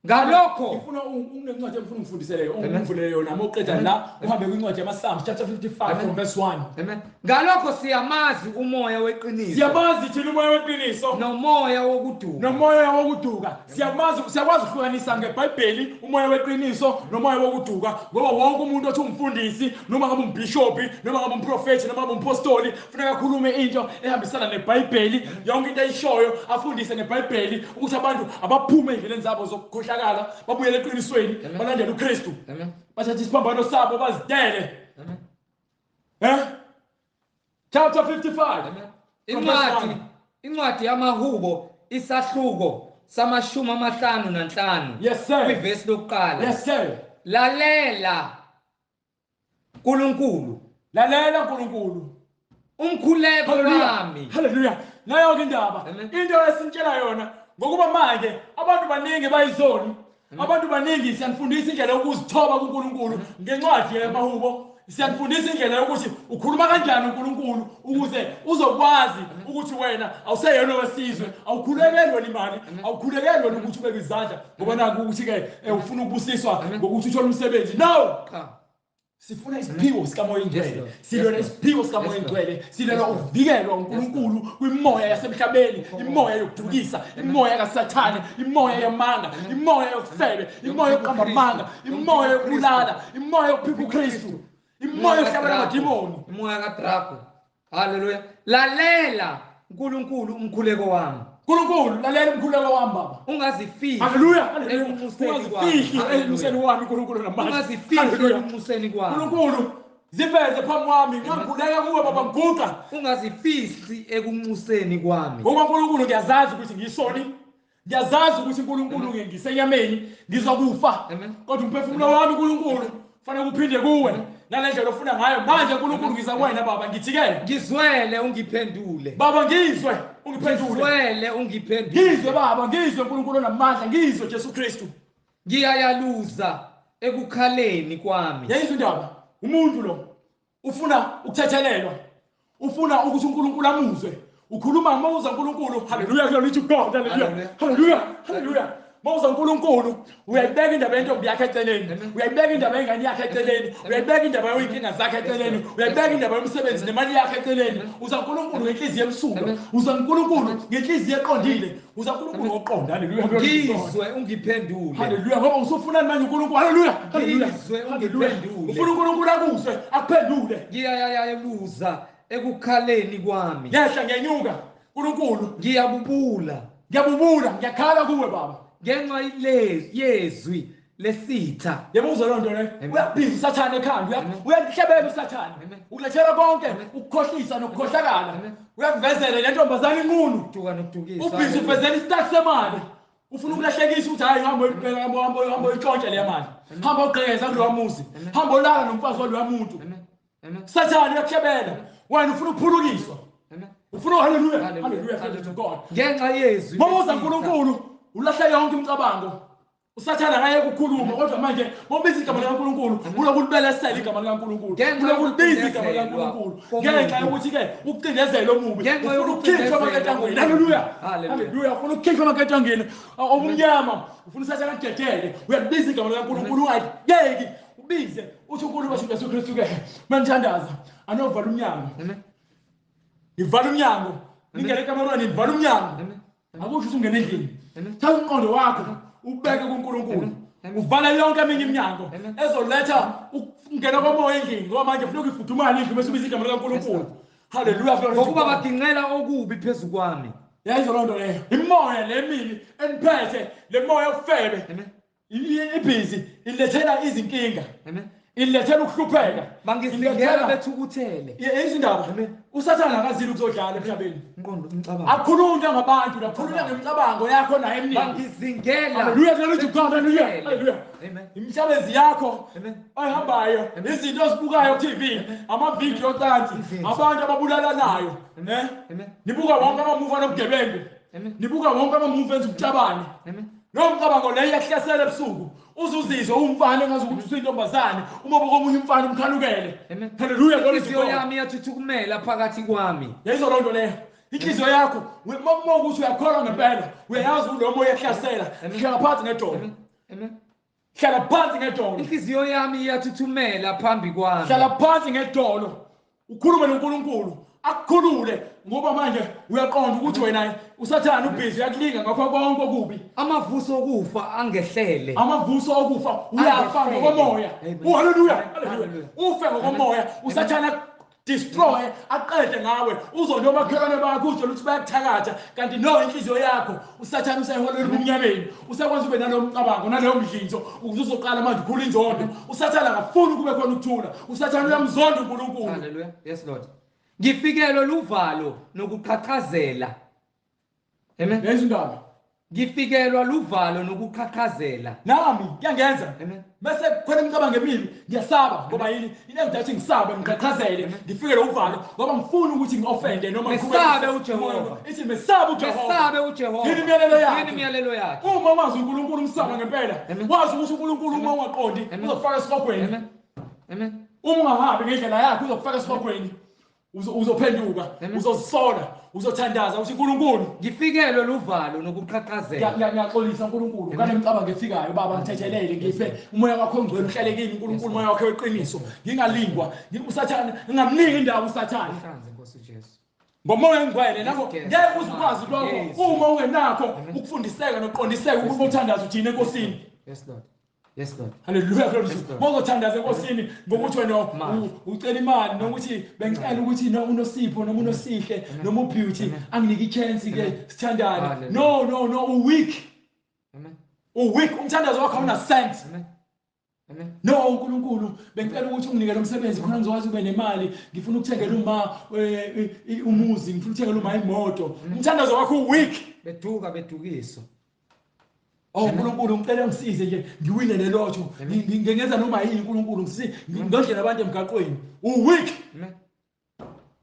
Ngalokho ngifuna unencwadi engifuna ungifundisele yona, ungivulele yona mawuqeda la uhambe kwincwadi yamaPsalms chapter 55 from verse 1. Amen. Ngalokho siyamazi umoya weqiniso. Siyamazi thina umoya weqiniso nomoya wokuduka. Nomoya wokuduka. Siyamazi, siyakwazi ukuhlukanisa ngeBhayibheli umoya weqiniso nomoya wokuduka, ngoba wonke umuntu othi umfundisi noma ngabe umbhishophi noma ngabe umprofeti noma ngabe umpostoli funeka akhulume into ehambisana neBhayibheli. Yonke into ayishoyo afundise ngeBhayibheli ukuthi abantu abaphume endleleni zabo zokukhohlakala, babuyele eqinisweni, balandele uKristu. Amen. Bathathe isiphambano sabo bazidele. Amen. Chapter 55. Amen. Incwadi yamaHubo isahluko sama-55. Yes sir. Kwivesi lokuqala. Yes sir. Lalela uNkulunkulu. Lalela uNkulunkulu. Umkhuleko wami. Hallelujah. Nayo ke indaba. Into esintshela yona ngokuba manje abantu baningi bayizoni. Abantu baningi siyanifundisa indlela yokuzithoba kuNkulunkulu ngencwadi yamaHubo. Siyanifundisa indlela yokuthi ukhuluma kanjani uNkulunkulu ukuze uzokwazi ukuthi wena awuseyena wesizwe, awukhulekelwe imali, awukhulekelwe ukuthi ubeke izandla ngoba naku ukuthi ke ufuna ukubusiswa ngokuthi uthole umsebenzi. No. Sifuna isiphiwo sikaMoya Ingcwele, silwela isiphiwo sikaMoya Ingcwele, silwela ukuvikelwa uNkulunkulu kwimoya yasemhlabeni, imoya yokudukisa, imoya kaSathane, imoya yamanga, imoya yokufebe, imoya yokuqamba amanga, imoya yokubulala, imoya yokuphika uKristu, imoya yokuhlabela amadimoni, imoya kaDrago. Haleluya. Lalela uNkulunkulu umkhuleko wami. uNkulunkulu lalela umkhuleko wami baba. Ungazifihli. Haleluya. Ungazifihli emuseni wami uNkulunkulu namandla. Ungazifihli emuseni kwami. uNkulunkulu ziveze phambi kwami, ngiyakhuleka kuwe baba ngiguqa. Ungazifihli ekunxuseni kwami. Ngoba uNkulunkulu ngiyazazi ukuthi ngiyisoni. Ngiyazazi ukuthi uNkulunkulu ngisenyameni, ngizokufa. Kodwa umphefumulo wami uNkulunkulu fanele uphinde kuwe. Nalendlela ofuna ngayo manje uNkulunkulu ngiza kuwena baba, ngithi ke ngizwele ungiphendule. Baba ngizwe ungiphendule. Ngizwele ungiphendule. Ngizwe baba, ngizwe uNkulunkulu onamandla, ngizwe Jesu Kristu. Ngiyayaluza ekukhaleni kwami. Yayizwa indaba, umuntu lo ufuna ukuthethelelwa, ufuna ukuthi uNkulunkulu amuzwe. Ukhuluma mawuza uNkulunkulu. Haleluya, glory to God. Haleluya. Haleluya. Haleluya. Mawuza uNkulunkulu uyayibeka indaba yentombi yakhe eceleni, uyayibeka indaba yengane yakhe eceleni, uyayibeka indaba yoyinkinga zakhe eceleni, uyayibeka indaba yomsebenzi nemali yakhe eceleni. Uza uNkulunkulu ngenhliziyo emsulwa, uza uNkulunkulu ngenhliziyo eqondile, uza uNkulunkulu ngokuqonda. Haleluya. Ngizwe ungiphendule. Haleluya. Ngoba usufunani manje uNkulunkulu? Haleluya. Haleluya. Ngizwe ungiphendule. Ufuna uNkulunkulu akuzwe akuphendule. Ngiyayaluza ekukhaleni kwami. Ngiyehla ngiyenyuka uNkulunkulu. Ngiyabubula. Ngiyabubula, ngiyakhala kuwe baba. Ngenxa yezwi lesitha. Yebo uzwa loo nto leyo. Uyabhiza uSathane ekhanda, uyahlebela uSathane. Ukulethela konke ukukhohlisa nokukhohlakala. Uyakuvezela le ntombazane inqunu. Duka nokudukisa. Ubhiza uvezela isitaku semali. Ufuna ukulahlekisa ukuthi hayi hamba uyibheka, hamba hamba uyitshontshe le mali. Hamba ugqekeza kulowa muzi. Hamba ulala nomfazi walowa muntu. Sathane uyakuhlebela. Wena ufuna ukuphulukiswa. Ufuna haleluya. Haleluya to God. Ngenxa yezwi. Mawuza uNkulunkulu ulahla yonke imicabango. uSathane akayeke ukukhuluma kodwa manje ngobiza igama likaNkulunkulu, ulokulibelesela igama likaNkulunkulu, ulokulibiza igama likaNkulunkulu ngenxa yokuthi ke ukucindezela omubi, ufuna ukukhishwa amaketangweni. Haleluya. Haleluya. Ufuna ukukhishwa amaketangweni obumnyama, ufuna uSathane akudedele. Uyalibiza igama likaNkulunkulu ungayeki, ubize uthi uNkulunkulu Jesu Kristu ke manithandaza anovala umnyango. Ngivala umnyango, ningene ekamerweni ngivala umnyango. Akusho ukuthi ungene endlini. Thatha umqondo wakho ubeke kuNkulunkulu. Uvala yonke eminye iminyango ezoletha ukungena komoya endlini ngoba manje ufuna ukufudumala indlu bese ubiza igama likaNkulunkulu. Haleluya. Ngokuba baginqela okubi phezu kwami. Yayizwa loo nto leyo. Imoya lemini eniphethe, le moya yokufebe. Ibhizi ilethela izinkinga. Ilethela ukuhlupheka. Bangizingela bethukuthele. Izindaba. uSathane akazili ukuzodlala emhlabeni. Inqondo umcabango. Akhulunywa ngabantu, akhulunywa ngemicabango yakho naye eminingi. Bangizingela. Haleluya, glory to God. Haleluya. Haleluya. Amen. Imisebenzi yakho Amen. oyihambayo, izinto ozibukayo ku TV, amavidiyo ocansi, abantu ababulalanayo, ne? Amen. Nibuka wonke amamuvi anobugebengu. Amen. Nibuka wonke amamuvi enza ubutabane. Amen. Lo mcabango leyo iyakuhlasela ebusuku. Uzuzizwe umfana engazi ukuthi usuyintombazane, uma ubuka omunye umfana umkhanukele. Amen. Haleluya, glory to Inhliziyo God. yami iyathuthumela phakathi kwami. Yayizwa loo nto leyo. Inhliziyo yakho uma ukuthi uyakholwa ngempela, uyayazi ulo moya uyakuhlasela. Hlala phansi ngedolo. Amen. Hlala phansi ngedolo. Inhliziyo yami iyathuthumela phambi kwami. Hlala phansi ngedolo. Ukhulume noNkulunkulu, akukhulule ngoba manje uyaqonda ukuthi wena uSathane ubhizi uyakulinga ngakho konke okubi. Amavuso okufa angehlele. Amavuso okufa uyafa ngokomoya. Haleluya. Haleluya. Ufe ngokomoya. uSathane destroy aqede ngawe. Uzonde omakhelwane bakho uzwe ukuthi bayakuthakatha kanti no inhliziyo yakho uSathane useyiholela ubumnyameni. Usekwenza ube nalowo mcabango naleyo mdlinzo ukuze uzoqala manje ukhula inzondo. uSathane akafuni kube khona ukuthula. uSathane uyamzonda uNkulunkulu. Haleluya. Yes Lord. Ngifikelwe luvalo nokuqhaqhazela. Amen. Yayizwa indaba. Ngifikelwa luvalo nokuqhaqhazela. Nami kuyangenza. Amen. Bese khona imicabango emibi, ngiyasaba ngoba yini? Into engidathi ngisabe, ngiqhaqhazele, ngifike uvalo ngoba ngifuna ukuthi ngi-offende noma Mesabe uJehova. Ithi mesabe uJehova. Mesabe uJehova. Yini imiyalelo yakhe? Yini imiyalelo yakhe? Uma wazi uNkulunkulu umsaba ngempela, Amen. wazi ukuthi uNkulunkulu uma ungaqondi Amen. uzokufaka esihogweni. Amen. Amen. Uma ungahambi ngendlela yakhe uzokufaka esihogweni. Uzophenduka, Amen. uzozisola, uzothandaza uthi uNkulunkulu Ngifikelwe luvalo nokuqhaqhazela. Ngiyaxolisa uNkulunkulu nganemicabango efikayo baba, ngithethelele, ngiphe umoya wakho ongcwele uhlale kimi uNkulunkulu, umoya wakho weqiniso, ngingalingwa uSathane, ngingamningi indawo uSathane. Uhlanze Nkosi Jesu. Ngomoya ongcwele nakho Yes, ngeke uze ukwazi lokho yes. uma ungenakho Amen. ukufundiseka nokuqondiseka ukuba uthandaze uthini enkosini. Yes Lord. Yes Lord. Haleluya, glory Yes, to Lord. Mawuzothandaza enkosini ngokuthi wena Mali. ucela imali nokuthi bengicela ukuthi uNosipho noma uNosihle noma uBeauty Amen. anginike i-chance ke Amen. sithandane. Hallelujah. No, no, no, u-weak. Amen. U-weak, umthandazo wakho awuna sense. Amen. Amen. No, uNkulunkulu bengicela ukuthi unginike lo msebenzi khona ngizokwazi ube nemali, ngifuna ukuthengela uma umuzi, ngifuna ukuthengela uma imoto. Umthandazo wakho u-weak. Beduka bedukiswa. Oh uNkulunkulu ngicela ungisize nje ngiwine le lotho. Ngingenza noma yini uNkulunkulu ngisize ngidondlela abantu emgaqweni. U-weak. Amen.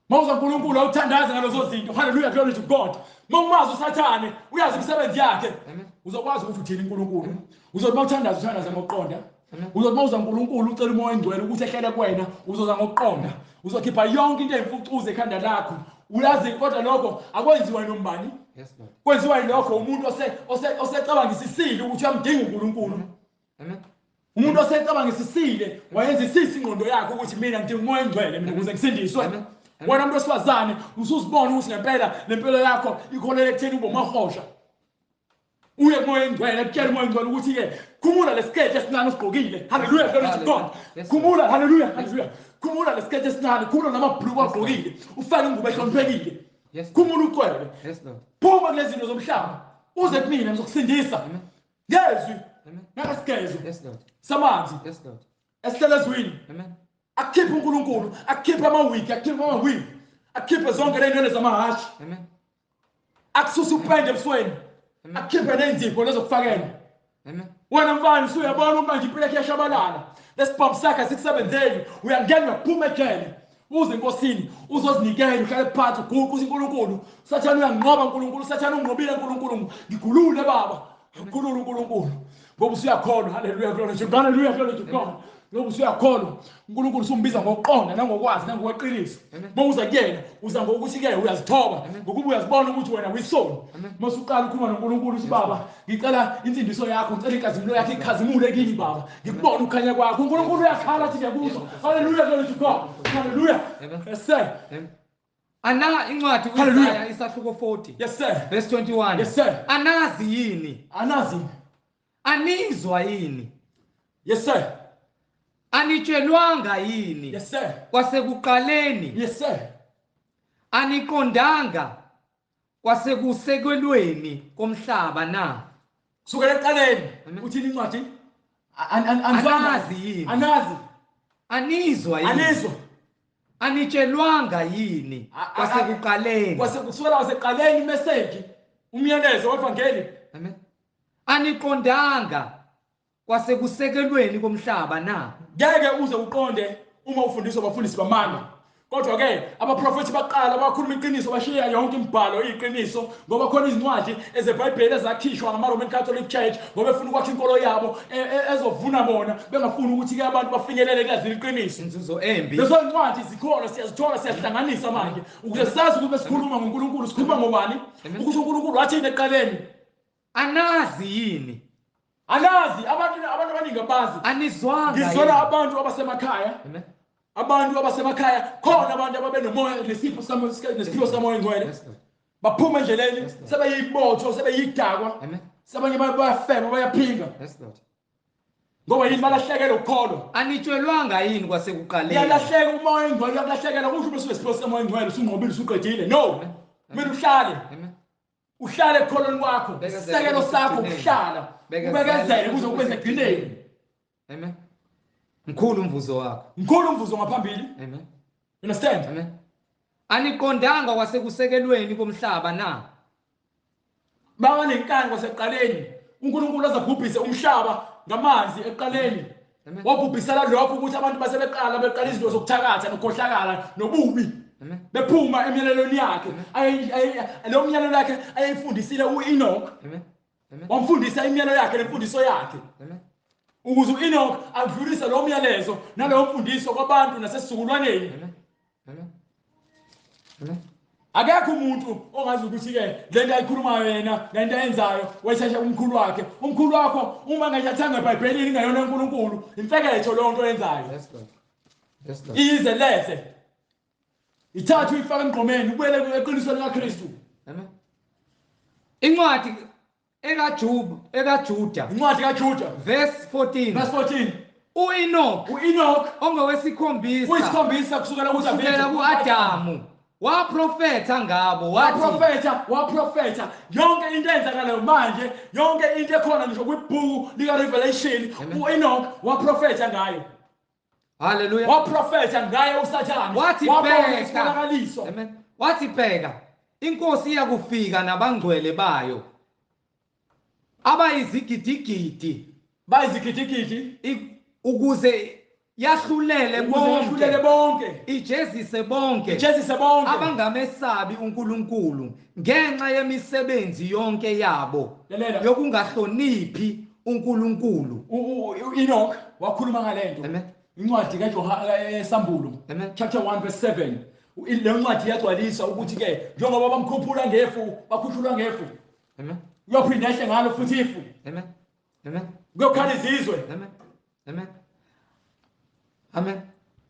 Mawuza uNkulunkulu awuthandaze ngalezo zinto. Hallelujah, glory to God. Mawumazi uSathane, uyazi imisebenzi yakhe. Amen. Uzokwazi ukuthi uthini uNkulunkulu. Uzothi mawuthandaza uthandaze ngokuqonda. Amen. Uzothi mawuza uNkulunkulu ucela umoya ongcwele ukuthi ehlele kuwena, uzoza ngokuqonda. Uzokhipha yonke into eyimfucuza ekhanda lakho. Uyazi kodwa lokho akwenziwa nombani. Yes Lord. Kwenziwa yilokho umuntu osecabangisisile ukuthi uyamdinga uNkulunkulu. Amen. Umuntu osecabangisisile wayenzisisa ingqondo yakhe ukuthi mina ngidinga umoya ongcwele mina ukuze ngisindiswe. Amen. Amen. Wena umuntu wesifazane usuzibona ukuthi ngempela lempilo yakho ikholele ekutheni ube umahosha. Uye kumoya ongcwele, kutshela umoya ongcwele ukuthi ke khumula lesiketi esincane osigqokile. Hallelujah, glory to God. Yes, Khumula, hallelujah, hallelujah. Khumula lesiketi esincane, khumula namabhuluku agqokile, ufake ingubo ehloniphekile. Yes. Khumula ucwebe. Yes Lord. Phuma kulezi zinto zomhlaba. Uze kumina ngizokusindisa. Amen. Ngezwi Amen. nangesigezo Yes Lord. samanzi Yes Lord. esihlele ezwini. Amen. Akukhiphe uNkulunkulu, akukhiphe amawigi, akukhiphe amawigi, akukhiphe zonke ley'nwele zamahhashi, Amen. akususe upende ebusweni, Amen. akukhiphe ney'nzipho lezokufakela. Amen. Wena mfana usuyabona ukuthi manje impilo yakhe iyashabalala, lesibhamu sakhe asikusebenzeli, uyangena uyaphuma ejele, uze enkosini uzozinikela, uhlale phansi uguqe uthi uNkulunkulu, Sathane uyanginqoba uNkulunkulu, Sathane unginqobile uNkulunkulu, ngikhulule baba, ngikhulule uNkulunkulu, ngoba usuyakholwa. Hallelujah, glory to God, hallelujah, glory to God. Ngoba usuyakholwa uNkulunkulu usumbiza ngokuqonda nangokwazi nangokweqiniso. Amen. Mawuza kuyena uza ngokuthi ke uyazithoba, Amen. ngokuba uyazibona ukuthi wena uyisoni. Amen. Masuqala ukhuluma noNkulunkulu uthi baba ngicela insindiso yakho, ngicela inkazimulo yakho ikhazimule kimi baba, ngikubone ukukhanya kwakho. uNkulunkulu uyakhala athi ngiyakuzwa. Hallelujah, glory to God, hallelujah. Amen. Yes sir. Amen. Ana incwadi Hallelujah. uIsaya isahluko 40 Yes sir. verse 21. Yes sir. Anazi yini? Anazi. Anizwa yini? Yes sir. Anitshelwanga yini? Yes sir. Kwasekuqaleni Yes sir. aniqondanga kwasekusekelweni komhlaba na? Kusukela ekuqaleni Amen. uthini incwadi? Anazi yini? Anazi. Anizwa yini? Anizwa. Anitshelwanga yini kwasekuqaleni? Kusukela kwasekuqaleni imessage umyalezo wevangeli. Amen. Aniqondanga kwasekusekelweni komhlaba na? Ngeke uze uqonde uma ufundiswa abafundisi bamanga. Kodwa ke abaprofethi baqala bakhuluma iqiniso, bashiya yonke imibhalo iyiqiniso, ngoba khona izincwadi ezeBhayibheli ezakhishwa ngama-Roman Catholic Church ngoba befuna ukwakha inkolo yabo ezovuna bona, bengafuni ukuthi ke abantu bafinyelele kulazini iqiniso. Inzuzo embi. Lezo ncwadi zikhona, siyazithola, siyazihlanganisa manje ukuze sazi ukuthi besikhuluma ngoNkulunkulu, sikhuluma ngobani, Amen. ukuthi uNkulunkulu wathini ekuqaleni. Anazi yini? Anazi, abantu abaningi abazi. Anizwanga Ngizwela yini? abantu abasemakhaya. Amen. Abantu abasemakhaya khona abantu ababenomoya nesipho nesiphiwo sikamoya ongcwele. Yes Lord. Baphuma endleleni Yes, Lord. sebeyibotho, sebeyidakwa. Amen. Sabanye bayafeba, bayaphinga. Yes Lord. Ngoba yini balahlekelwe ukukholwa. Anitshelwanga yini kwasekuqaleni? Uyalahleka umoya ongcwele, uyakulahlekela kusho bese unesiphiwo sikamoya ongcwele usunqobile usuqedile. No. Amen. Kumele uhlale. Amen. Uhlale ekukholweni kwakho. Bekezela Isisekelo sakho kuze ukuhlala. Bekezela Ubekezele kuze kuze kube sekugcineni. Amen. Mkhulu umvuzo wakho. Mkhulu umvuzo ngaphambili. Amen. Understand? Amen. Aniqondanga kwasekusekelweni komhlaba na? Babanenkani kwasekuqaleni. uNkulunkulu azabhubhise umhlaba ngamanzi ekuqaleni. Wabhubhisela lokho ukuthi abantu basebeqala beqala izinto zokuthakatha nokukhohlakala nobubi. Bephuma emyalelweni yakhe. Leyo myalelo yakhe ayeyifundisile u-Enoch. Wamfundisa imiyalelo yakhe nemfundiso yakhe. Ukuze u-Enoch adlulise lo myalezo naleyo mfundiso kwabantu nasesizukulwaneni. Akekho umuntu ongazi ukuthi-ke le nto ayikhulumayo yena le nto ayenzayo wayithatha umkhulu wakhe. Umkhulu wakho uma engayithathanga eBhayibhelini ingayona uNkulunkulu, imfeketho leyo nto oyenzayo. Ize leze. Ithathe uyifake emgqomeni ubuyele eqinisweni likaKristu. Amen. Incwadi ekaJuba, ekaJuda. Incwadi kaJuda. Verse 14. Verse 14. U-Enoch, u-Enoch ongowesikhombisa, uyisikhombisa kusukela kuDavide, ku-Adamu, waprofetha ngabo, wathi waprofetha yonke into eyenzakalayo manje, yonke into ekhona ngisho kwibhuku lika-Revelation, u-Enoch waprofetha ngayo. Hallelujah. Waprofetha ngaye uSathane. Wathi bheka. Amen. Wathi bheka, inkosi iyakufika nabangcwele bayo abayizigidigidi, bayizigidigidi, ukuze yahlulele bonke, ijezise bonke, ijezise bonke abangamesabi uNkulunkulu ngenxa yemisebenzi yonke yabo yokungahloniphi uNkulunkulu. U-Enoch wakhuluma ngalento. Amen. Incwadi kaJohane eSambulo chapter 1 verse 7. Le ncwadi iyagcwalisa ukuthi ke njengoba bamkhuphula ngefu, bakhushulwa ngefu. Amen. Uyophinda ehle ngalo futhi ifu. Amen. Amen. Kuyokhala izizwe. Amen. Amen. Amen.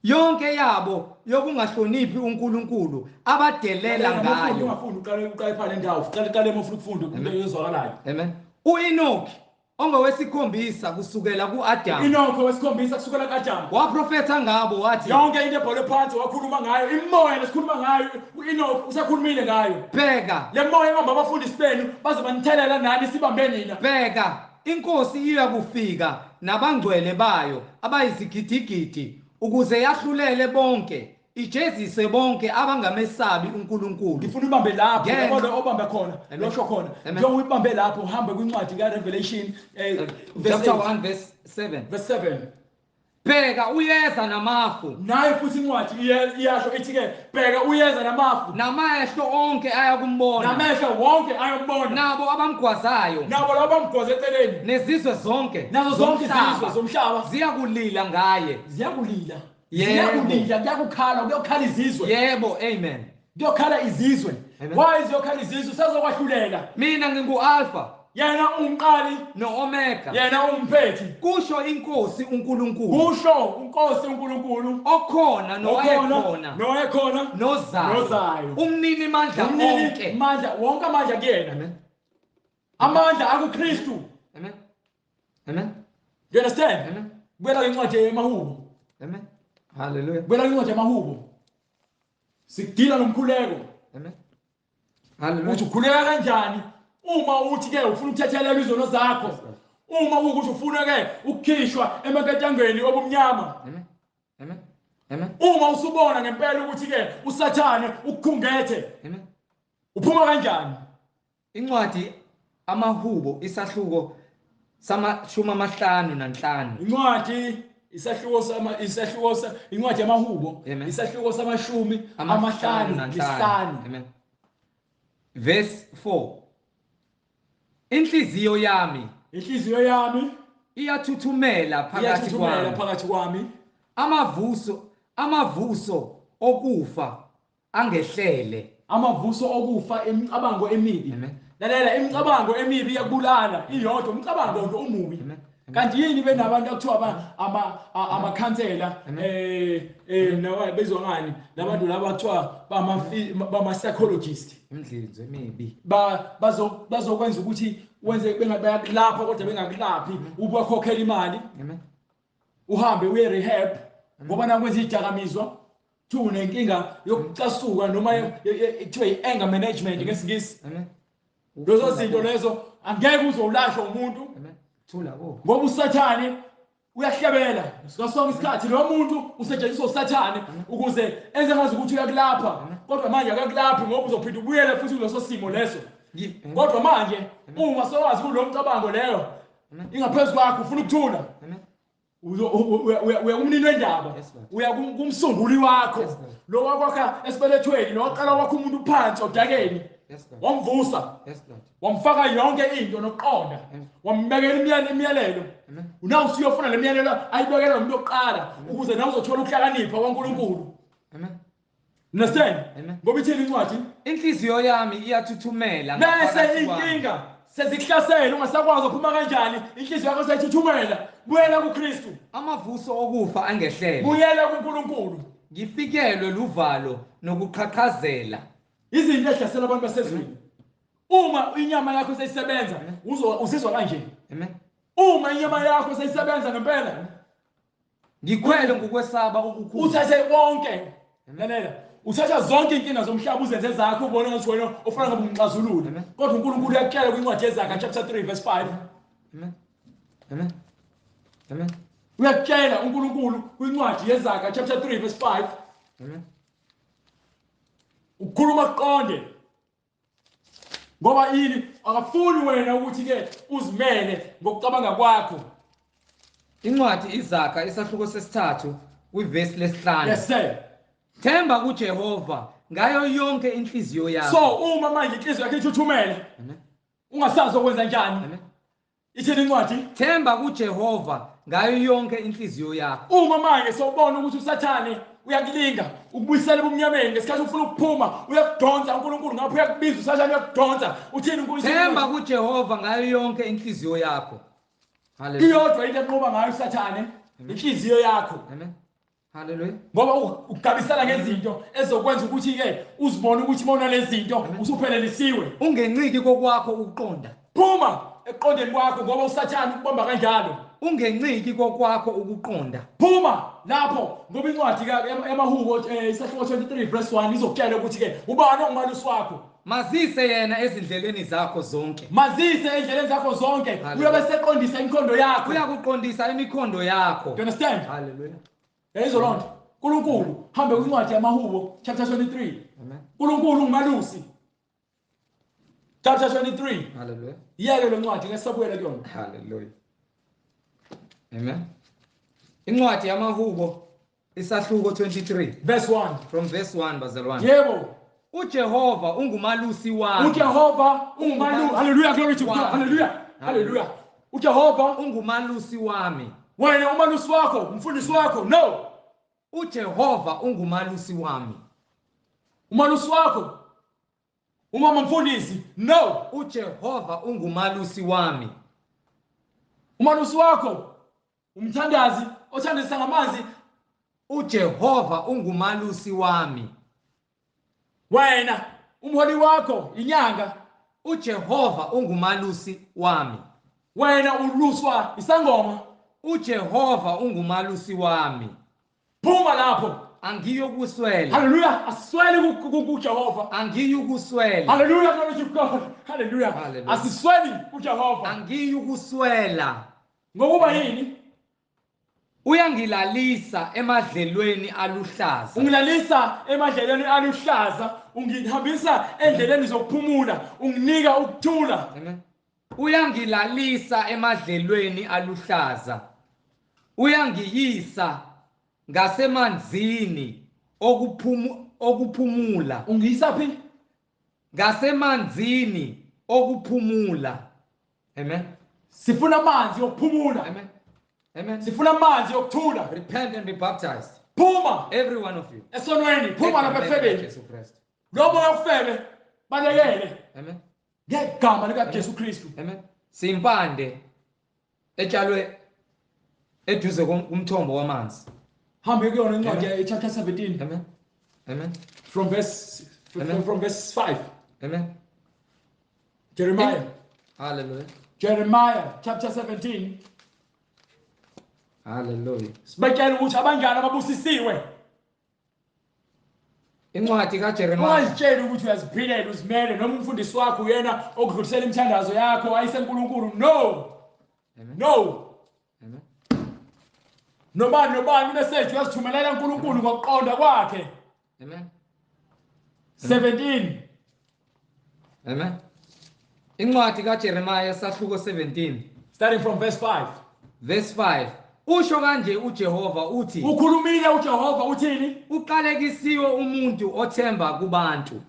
Yonke yabo yokungahloniphi uNkulunkulu abadelela ngayo. Ungafuni uqale pha le ndawo, uqale uma ufuna ukufunda into ezwakalayo. Amen. U-Enoch ongowesikhombisa kusukela ku-Adamu. Enoch owesikhombisa kusukela ku-Adamu. Waprofetha ngabo wathi yonke into ebhalwe phansi wakhuluma ngayo, imoya lesikhuluma ngayo u-Enoch usakhulumile ngayo. Bheka le moya ebamba abafundisi benu baze banithelela nani sibambe nina. Bheka inkosi iyakufika nabangcwele bayo abayizigidigidi ukuze yahlulele bonke, ijezise bonke abangamesabi uNkulunkulu. Ngifuna ubambe lapho, yabo lo obambe khona, losho khona. Njengoba uyibambe lapho uhambe kwincwadi kaRevelation chapter 1 verse 7. Verse 7. Bheka uyeza namafu. Nayo futhi incwadi iyasho ithi ke bheka uyeza namafu. Namehlo onke ayakumbona. Namehlo wonke ayombona. Nabo abamgwazayo. Nabo labo abamgwaza eceleni. Nezizwe zonke. Nazo zonke izizwe zomhlaba ziyakulila ngaye. Ziyakulila. Ziyakulila, kuyakukhala, kuyokhala izizwe. Yebo, amen. Kuyokhala izizwe. Why ziyokhala izizwe? Sazokwahlulela. Mina ngingu-Alpha. Yena umqali no-Omega. Yena umphethi. Kusho inkosi uNkulunkulu. Kusho inkosi uNkulunkulu. Okhona nowayekhona. Nowayekhona nozayo. Umnini mandla onke. Mandla wonke amandla kuyena. Amen. Amandla akuKristu. Amen. Amen. You understand? Amen. Buyela incwadi yemahubo. Amen. Hallelujah. Buyela incwadi yamahubo. Sidila nomkhuleko. Amen. Hallelujah. Uthi ukhuleka kanjani uma uthi ke ufuna ukuthethelela izono zakho? Uma ukuthi ufuna ke ukukhishwa emaketangeni obumnyama. Amen. Amen. Amen. Uma usubona ngempela ukuthi ke uSathane ukukhungethe. Amen. Uphuma kanjani? Incwadi amahubo isahluko sama-55. Incwadi isahluko sama isahluko incwadi yamahubo isahluko sama-55. Amen. Verse 4. Inhliziyo yami iyathuthumela phakathi kwami. Amavuso okufa angehlele. Amavuso okufa, imicabango emibi. Lalela, imicabango emibi iyakubulala, iyodwa umcabango nje omubi. Kanti yini benabantu akuthiwa amakhansela nawa bezwa ngani labantu laba kuthiwa bama psychologist, imidlinzo emibi bazokwenza ukuthi wenze bengakulapha kodwa bengakulaphi, ubakhokhela imali. Uhambe uye rehab ngoba nakwenza idakamizwa kuthiwa unenkinga yokucasuka noma kuthiwa i-anger management ngesiNgisi. Lezo zinto lezo angeke uzowulashwa umuntu ngoba uSathane uyahlebela ngasonke isikhathi. Lo muntu usetshenziswa uSathane ukuze enze ngazi ukuthi uyakulapha, kodwa manje akakulaphi ngoba uzophinda ubuyele futhi kuleso simo leso. Kodwa manje uma sowazi kulo mcabango leyo ingaphezu kwakho, ufuna ukuthula, uya kumnini wendaba, uya kumsunguli wakho, lo wakwakha esibelethweni, lo waqala wakho umuntu phansi odakeni, wamvusa, wamfaka yonke into nokuqonda, wambekela imiyalelo. Unawo usuyofuna le miyalelo ayibekela umuntu oqala ukuze nawe uzothola ukuhlakanipha kwaNkulunkulu. Amen. Understand? Ngoba ithini incwadi? Inhliziyo yami iyathuthumela bese inkinga sezikuhlasela, ungasakwazi ukuphuma kanjani, inhliziyo yakho seyithuthumela. Buyela kuKristu. Amavuso okufa angehlele. Buyela kuNkulunkulu. Ngifikelwe luvalo nokuqhaqhazela. Izinto ezihlasela abantu basezweni. Uma inyama yakho seyisebenza, uzizwa kanje. Amen. Uma inyama yakho seyisebenza ngempela, ngikhwele ngokwesaba okukhulu. Uthathe konke. Lalela, uthatha zonke inkinga zomhlaba uzenze zakho, ubone ngathi wena ofana ngabe umxazululi. Kodwa uNkulunkulu uyakutshela kwincwadi yeZaga chapter 3 verse 5. Amen. Amen. Amen. Uyakutshela uNkulunkulu kwincwadi yeZaga chapter 3 verse 5. Amen. Ukukhuluma kuqonde. Ngoba yini? Akafuni wena ukuthi ke uzimele ngokucabanga kwakho. Incwadi iZaga isahluko sesithathu kwivesi lesihlanu. Yes sir. Themba kuJehova ngayo yonke inhliziyo yakho. So uma manje inhliziyo yakho ithuthumele, ungasazi okwenza njani. Ithini incwadi? Themba kuJehova ngayo yonke inhliziyo yakho. Uma manje sowubona ukuthi uSathane uyakulinga ukubuyisela ebumnyameni ngesikhathi ufuna ukuphuma, uyakudonsa uNkulunkulu ngapho, uyakubiza uSathane, uyakudonsa. Uthini uNkulunkulu? Themba kuJehova ngayo yonke inhliziyo yakho. Hallelujah. Iyodwa into enqoba ngayo uSathane, inhliziyo yakho. Amen. Hallelujah. Ngoba ukugabisela ngezinto ezokwenza ukuthi ke uzibone ukuthi mawuna lezinto usuphelelisiwe. Ungenciki kokwakho ukuqonda. Phuma ekuqondeni kwakho ngoba uSathane ukubamba kanjalo. Ungenciki kokwakho ukuqonda. Phuma lapho ngoba incwadi yamaHubo isahluko 23 verse 1 izokutshela ukuthi ke ubani ongumalusi wakho. Mazise yena ezindleleni zakho zonke. Mazise endleleni zakho zonke. Uyobe seqondisa imikhondo yakho. Uyakuqondisa imikhondo yakho. Do you understand? Hallelujah. Yayizwa lonto. uNkulunkulu hambe kwincwadi yamaHubo chapter 23. Amen. uNkulunkulu ungumalusi. Chapter 23. Hallelujah. Yeke lo ncwadi ngesabuyela kuyona. Hallelujah. Amen. Incwadi yamaHubo isahluko 23 verse 1. From verse 1 bazalwane. Yebo. uJehova ungumalusi wami. uJehova ungumalusi. Hallelujah, glory to God. Hallelujah. Hallelujah. uJehova ungumalusi wami. Wena umalusi wakho, umfundisi wakho. No. uJehova ungumalusi wami. Umalusi wakho. Umama mfundisi. No. uJehova ungumalusi wami. Umalusi wakho umthandazi othandisa ngamanzi. uJehova ungumalusi wami. Wena umholi wakho inyanga. uJehova ungumalusi wami. Wena uluswa isangoma. uJehova ungumalusi wami. Phuma lapho. Angiyokuswela. Hallelujah. Asisweli kuJehova. Angiyukuswela. Hallelujah, glory to God. Hallelujah. Asisweli kuJehova. Angiyukuswela. Ngokuba yini? Uyangilalisa emadlelweni aluhlaza. Ungilalisa emadlelweni aluhlaza, ungihambisa endleleni zokuphumula, unginika ukuthula. Amen. Uyangilalisa emadlelweni aluhlaza. Uyangiyisa ngasemanzini okuphumula. Ungiyisa phi? Ngasemanzini okuphumula. Amen. Sifuna amanzi okuphumula. Amen. Amen. Sifuna amanzi okuthula. Repent and be baptized. Phuma. Every one of you. Esonweni, phuma lapha efebeni. Jesu Christ. Lo moya ofebe balekele. Amen. Ngegama lika Jesu Kristu. Amen. Simpande etshalwe eduze kumthombo wamanzi. Hambe kuyona incwadi chapter 17. Amen. Amen. From verse Amen. From verse 5. Amen. Jeremiah. Hallelujah. Jeremiah chapter 17. Hallelujah. Sibekela ukuthi abanjani ababusisiwe. Incwadi kaJeremiah. Ungazitsheli ukuthi uyaziphilela uzimele noma umfundisi wakho uyena okudlulisela imithandazo yakho ayisenkulunkulu. No. Amen. No. Amen. Nobani nobani message uyazithumelela uNkulunkulu ngokuqonda kwakhe. Amen. 17. Amen. Incwadi kaJeremiah sahluko 17 Starting from verse 5. Verse 5. Usho kanje uJehova uthi, Ukhulumile uJehova uthini? Uqalekisiwe umuntu othemba kubantu,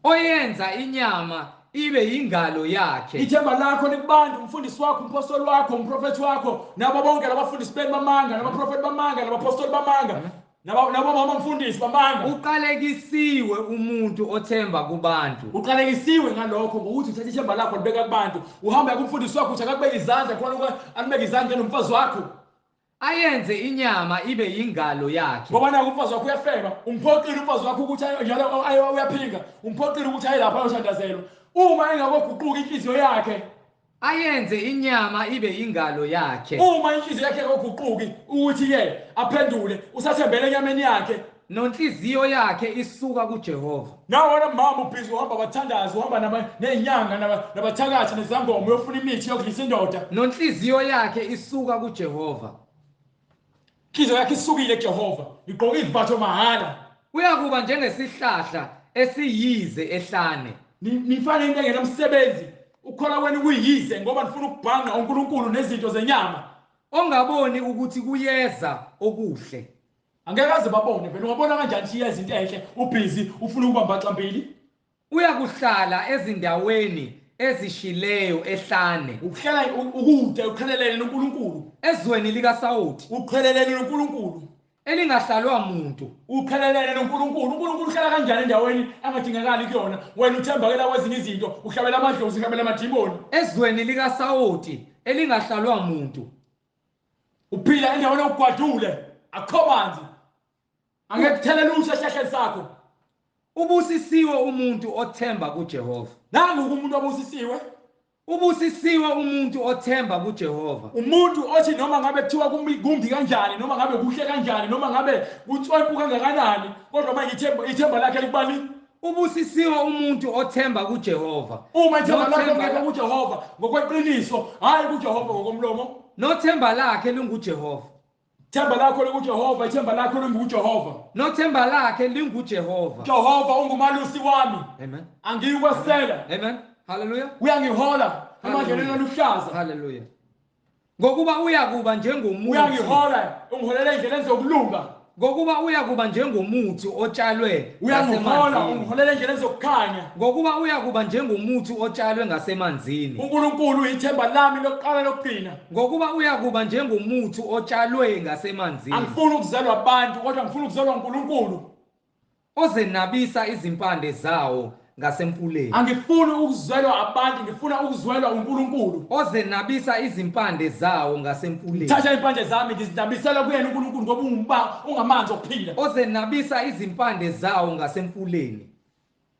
oyenza inyama ibe yingalo yakhe. Ithemba lakho likubantu, umfundisi wakho, umpostoli wakho, umprofethi wakho, nabo bonke labafundisi benu bamanga, nabaprofethi bamanga, nabapostoli bamanga, nabo mama mfundisi bamanga. Uqalekisiwe umuntu othemba kubantu. Uqalekisiwe ngalokho, ngokuthi uthatha ithemba lakho libeka kubantu. Uhamba kumfundisi wakho uthi akakubeka izandla khona alibeke izandla nomfazi wakho. Ayenze inyama ibe yingalo yakhe. Ngoba naku umfazi wakho uyafeba, umphoqile umfazi wakho ukuthi njalo uyaphinga, umphoqile ukuthi aye lapha ayothandazelwa. Uma engakoguquka inhliziyo yakhe, ayenze inyama ibe yingalo yakhe. Uma inhliziyo yakhe engakoguquki ukuthi-ke aphendule, usathembele enyameni yakhe. Nonhliziyo yakhe isuka kuJehova. Nawe wena mama ubhizi uhamba abathandazi, uhamba ney'nyanga nabathakathi nezangoma, uyofuna imithi yokudlisa indoda. Nonhliziyo yakhe isuka kuJehova. Inhliziyo yakhe isukile kuJehova, igqoka izibatho mahhala. Uyakuba njengesihlahla esiyize ehlane. Nifane into engenamsebenzi. Ukukholwa kwenu kuyize ngoba nifuna ukubhanqa uNkulunkulu nezinto zenyama. Ongaboni ukuthi kuyeza okuhle. Angeke aze babone vele. Ungabona kanjani ukuthi iyeza into enhle ubhizi ufuna ukuba mbaxambili? Uyakuhlala ezindaweni ezishileyo ehlane. Ukuhlala ukude uqhelelene noNkulunkulu. Ezweni likaSawoti. Uqhelelene noNkulunkulu. Elingahlalwa muntu. Uqhelelene noNkulunkulu. uNkulunkulu uhlala kanjani endaweni angadingakali kuyona? Wena uthembakela kwezinye izinto, uhlabela amadlozi, uhlabela amadimoni. Ezweni likaSawoti elingahlalwa muntu. Uphila endaweni ogwadule, akukho manzi. Angeke kuthele lutho esihlahleni sakho. Ubusisiwe umuntu othemba kuJehova. Nangu umuntu obusisiwe. Ubusisiwe umuntu othemba kuJehova. Umuntu othi noma ngabe kuthiwa kumbi kanjani, noma ngabe kuhle kanjani, noma ngabe kutswempu kangakanani, kodwa manje ithemba lakhe likubani? Ubusisiwe umuntu othemba kuJehova. Uma ithemba lakhe lingekho kuJehova ngokweqiniso, hayi kuJehova ngokomlomo. Nothemba lakhe linguJehova. Ithemba lakho linguJehova, ithemba lakho linguJehova. Nothemba lakhe linguJehova. Jehova ungumalusi wami. Amen. Angiyikwesela. Amen. Hallelujah. Uyangihola emadlelweni aluhlaza. Hallelujah. Ngokuba uyakuba njengomuthi. Uyangihola, ungiholela endleleni zokulunga. Ngokuba uyakuba njengomuthi otshalwe ngasemanzini. Uyangihola, ungiholela endleleni zokukhanya. Ngokuba uyakuba njengomuthi otshalwe ngasemanzini. uNkulunkulu uyithemba lami lokuqala lokugcina. Ngokuba uyakuba njengomuthi otshalwe ngasemanzini. Angifuni ukuzelwa abantu kodwa ngifuna ukuzelwa uNkulunkulu. Ozenabisa izimpande zawo ngasemfuleni. Angifuni ukuzelwa abantu, ngifuna ukuzwelwa uNkulunkulu. Ozenabisa izimpande zawo ngasemfuleni. Thatha impande zami ngizinabisela kuyena uNkulunkulu ngoba ungumba ungamanzi okuphila. Ozenabisa izimpande zawo ngasemfuleni.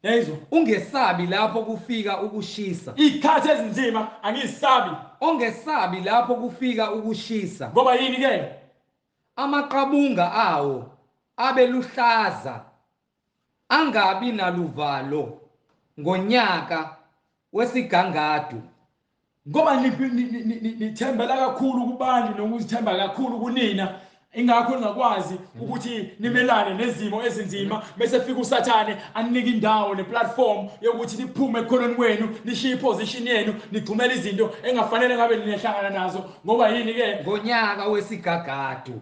Yezwa. Ungesabi lapho kufika ukushisa. Izikhathi ezinzima angisabi. Ongesabi lapho kufika ukushisa. Ngoba yini ke? Amaqabunga awo abeluhlaza angabi naluvalo ngonyaka wesigangadu. Ngoba nithembela kakhulu kubantu nokuzithemba kakhulu kunina, ingakho ningakwazi ukuthi nimelane nezimo ezinzima. Bese fika uSathane aninike indawo neplatform yokuthi niphume ekukholweni kwenu, nishiye iposition yenu, nigxumele izinto engafanele ngabe ninehlangana nazo. Ngoba yini ke? Ngonyaka wesigagadu.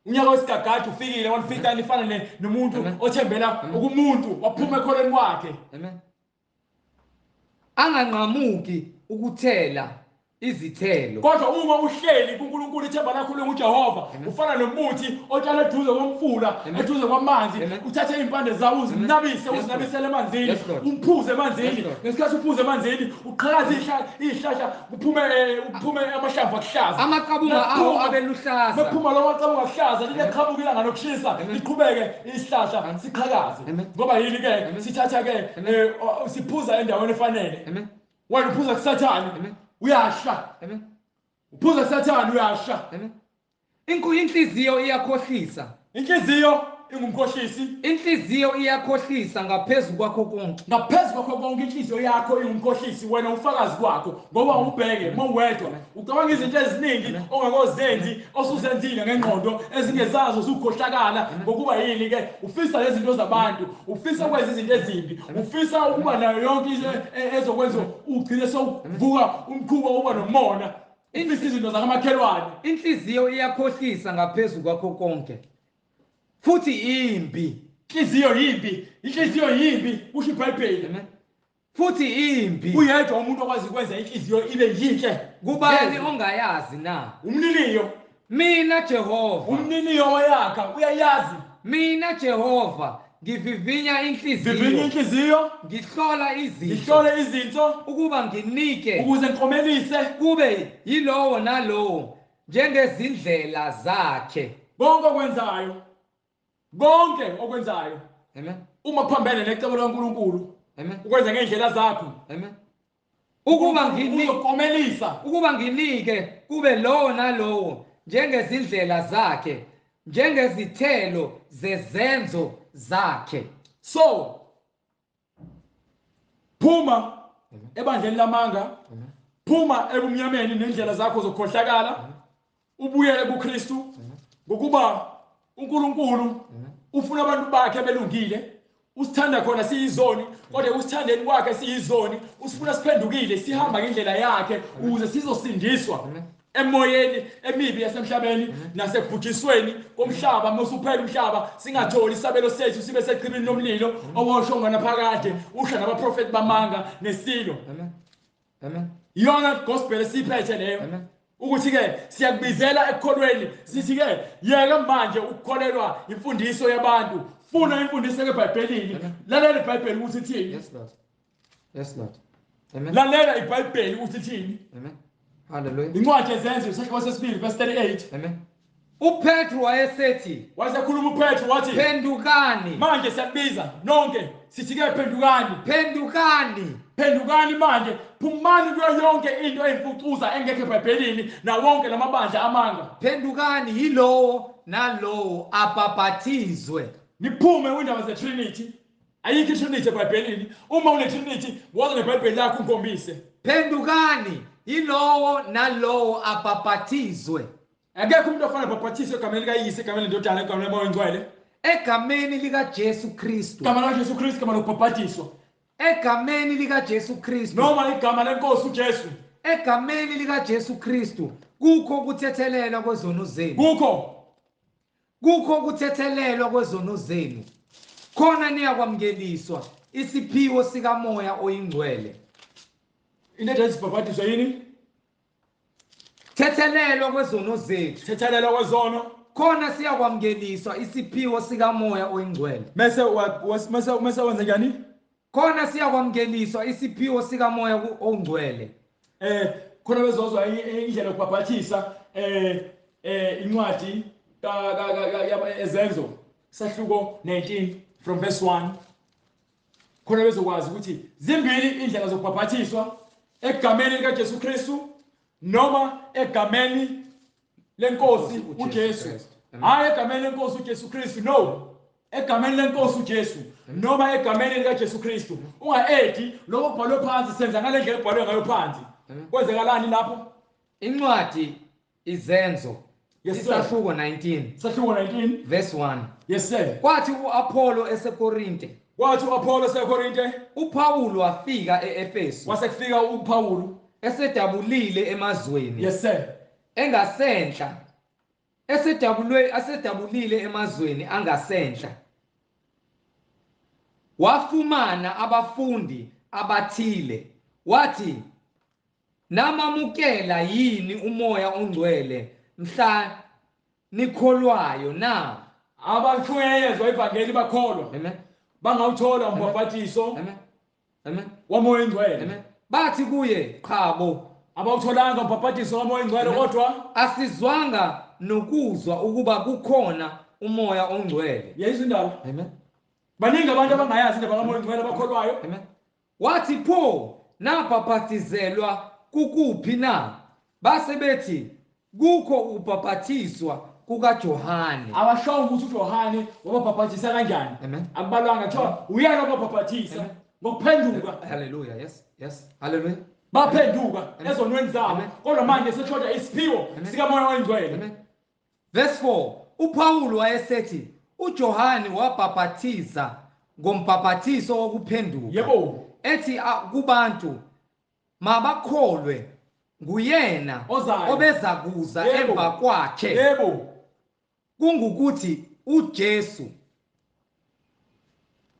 Unyaka wesigagadu ufikile, wanifika nifana nomuntu othembela kumuntu waphuma ekholweni kwakhe. Amen. Anganqamuki ukuthela izithelo. Kodwa uma uhleli kuNkulunkulu ithemba lakho linguJehova, ufana nomuthi otshalwe eduze komfula, eduze kwamanzi, uthathe impande zawo uzinabise, uzinabisele emanzini, umphuze emanzini. Ngesikhathi uphuze emanzini, uqhakaze izihlahla, kuphume amahlamvu akuhlaza. Amaqabunga awo abeluhlaza. Mekuphuma lawo maqabunga akuhlaza, lineqhamuka ilanga nokushisa, liqhubeke isihlahla siqhakaze. Ngoba yini ke? Sithatha ke siphuza endaweni efanele. Wena uphuza kuSathane. Uyasha. Amen. Uphuza Sathane uyasha. Amen. Inhliziyo iyakhohlisa. Inhliziyo ingumkhohlisi. Inhliziyo iyakhohlisa ngaphezulu kwakho konke. Ngaphezu kwakho konke inhliziyo yakho ingumkhohlisi, wena ufakazi kwakho, ngoba ubheke mawedwa ucabanga izinto eziningi ongakozenzi osuzenzile ngengqondo ezingezazo zukhohlakala. Ngokuba yini ke ufisa lezi zinto zabantu, ufisa ukwenza izinto ezimbi, ufisa ukuba nayo yonke into ezokwenza ugcine sowuvuka umkhuba uba nomona, ufisa izinto zakamakhelwane. Inhliziyo iyakhohlisa ngaphezulu kwakho konke futhi imbi. Inhliziyo yimbi, inhliziyo yimbi kusho iBhayibheli. Amen. Futhi imbi. Uyedwa umuntu okwazi ukwenza inhliziyo ibe yinhle. Kubani ongayazi na? Umniniyo. Mina Jehova. Umniniyo wayakha uyayazi. Mina Jehova ngivivinya inhliziyo. Vivinya inhliziyo. Ngihlola izinto. Ngihlole izinto ukuba nginike, ukuze ngiklomelise, kube yilowo nalowo njengezindlela zakhe. Konke okwenzayo. Konke okwenzayo. Amen. Uma kuphambene necebo likaNkulunkulu. Amen. Ukwenza ngendlela zakho. Amen. Ukuba nginike, uzokomelisa, ukuba nginike kube lowo nalowo njengezindlela zakhe, njengezithelo zezenzo zakhe. So phuma ebandleni lamanga, phuma ebumnyameni nendlela zakho zokukhohlakala, ubuyele kuKristu, ngokuba uNkulunkulu ufuna abantu bakhe belungile. Usithanda khona siyizoni, kodwa usithandeni kwakhe siyizoni, usifuna siphendukile, sihamba ngendlela yakhe ukuze sizosindiswa emoyeni emibi yasemhlabeni nasekubhujisweni komhlaba. Mawusuphela umhlaba singatholi isabelo sethu, sibe sechibini lomlilo owosho nganaphakade, usha nabaprofeti bamanga nesilo. Amen. Amen. Iyona gospel esiphethe leyo. Amen. Ukuthi ke siyakubizela ekukholweni, sithi ke yeke manje ukukholelwa imfundiso yabantu, funa imfundiso eBhayibhelini, lalela iBhayibheli ukuthi ithini. Yes Lord. Yes Lord. Amen. Lalela iBhayibheli ukuthi ithini. Amen. Hallelujah. Incwadi yeZenzo isahluko sesibili verse 38. Amen. uPetru wayesethi, wayesekhuluma uPetru wathi, phendukani. Manje siyakubiza nonke sithi ke phendukani. Phendukani. Phendukani manje, phumani kuyo yonke into eyimfucuza engekho eBhayibhelini na wonke lamabandla amanga. Phendukani yilowo nalowo abhabhathizwe. Niphume kwindaba zeTrinity. Ayikho iTrinity eBhayibhelini. Uma uneTrinity, woza neBhayibheli lakho ungikhombise. Phendukani yilowo nalowo abhabhathizwe. Akekho umuntu ofanele abhabhathiswe egameni likaYise, egameni lendodana, egameni loMoya oNgcwele. Egameni likaJesu Kristu. Igama likaJesu Kristu, igama lokubhabhatiswa. Egameni likaJesu Kristu. Noma igama lenkosi uJesu. Egameni likaJesu Kristu kukho ukuthethelelwa kwezono zenu. Kukho ukuthethelelwa kwezono zenu. Khona niyakwamukeliswa isiphiwo sikaMoya oyiNgcwele. Into ethi sibhabhatiswa yini? Thethelelwa kwezono zethu. Thethelelwa kwezono. Khona siyakwamukeliswa isiphiwo sikaMoya oyiNgcwele. Mase mase wenza njani? Khona siyakwamukeliswa isiphiwo sikaMoya oNgcwele. Khona bezozwa indlela yokubhabhathisa incwadi Ezenzo sahluko 19 from verse 1. Khona bezokwazi ukuthi zimbili indlela zokubhabhathiswa, egameni likaJesu Kristu noma egameni lenkosi uJesu. Hayi egameni lenkosi uJesu Kristu, no. Egameni lenkosi uJesu noma egameni likaJesu Kristu. Unga-edi lokho kubhalwe phansi, senza ngale ndlela ebhalwe ngayo phansi. Kwenzekalani lapho? Incwadi Izenzo isahluko 19. Isahluko 19 verse 1. Yes sir. Kwathi uApollo eseKorinte. Kwathi uApollo eseKorinte, uPawulu wafika eEfesu. Wasekufika uPawulu esedabulile emazweni. Yes sir. Engasenhla. Esedabulile emazweni angasenhla. Wafumana abafundi abathile. Wathi, namamukela yini uMoya oNgcwele mhla nikholwayo na? Abashunyayezwa ivangeli bakholwa. Amen. Bangawuthola umbhaphathiso. Amen. Amen. WaMoya oNgcwele. Amen. Bathi kuye, qhabo, abawutholanga umbhaphathiso waMoya oNgcwele, kodwa asizwanga nokuzwa ukuba kukhona uMoya oNgcwele. Yayizwa indaba. Amen. Baningi abantu abangayazi indaba kaMoya oNgcwele abakholwayo. Amen. Wathi pho nabhaphathizelwa kukuphi na? Base bethi kukho ukubhaphathiswa kukaJohane. Abasho ukuthi uJohane wababhaphathisa kanjani. Amen. Akubalwanga kuthiwa uyena wababhaphathisa ngokuphenduka. Hallelujah. Yes. Yes. Hallelujah. Baphenduka ezonweni zabo, kodwa manje seshoda isiphiwo sikaMoya oyiNgcwele. Amen. Verse 4, uPaul wayesethi uJohane wabhaphathiza ngombhaphathiso wokuphenduka. Yebo. Ethi kubantu mabakholwe nguyena obeza kuza emva kwakhe. Yebo. Kungukuthi uJesu.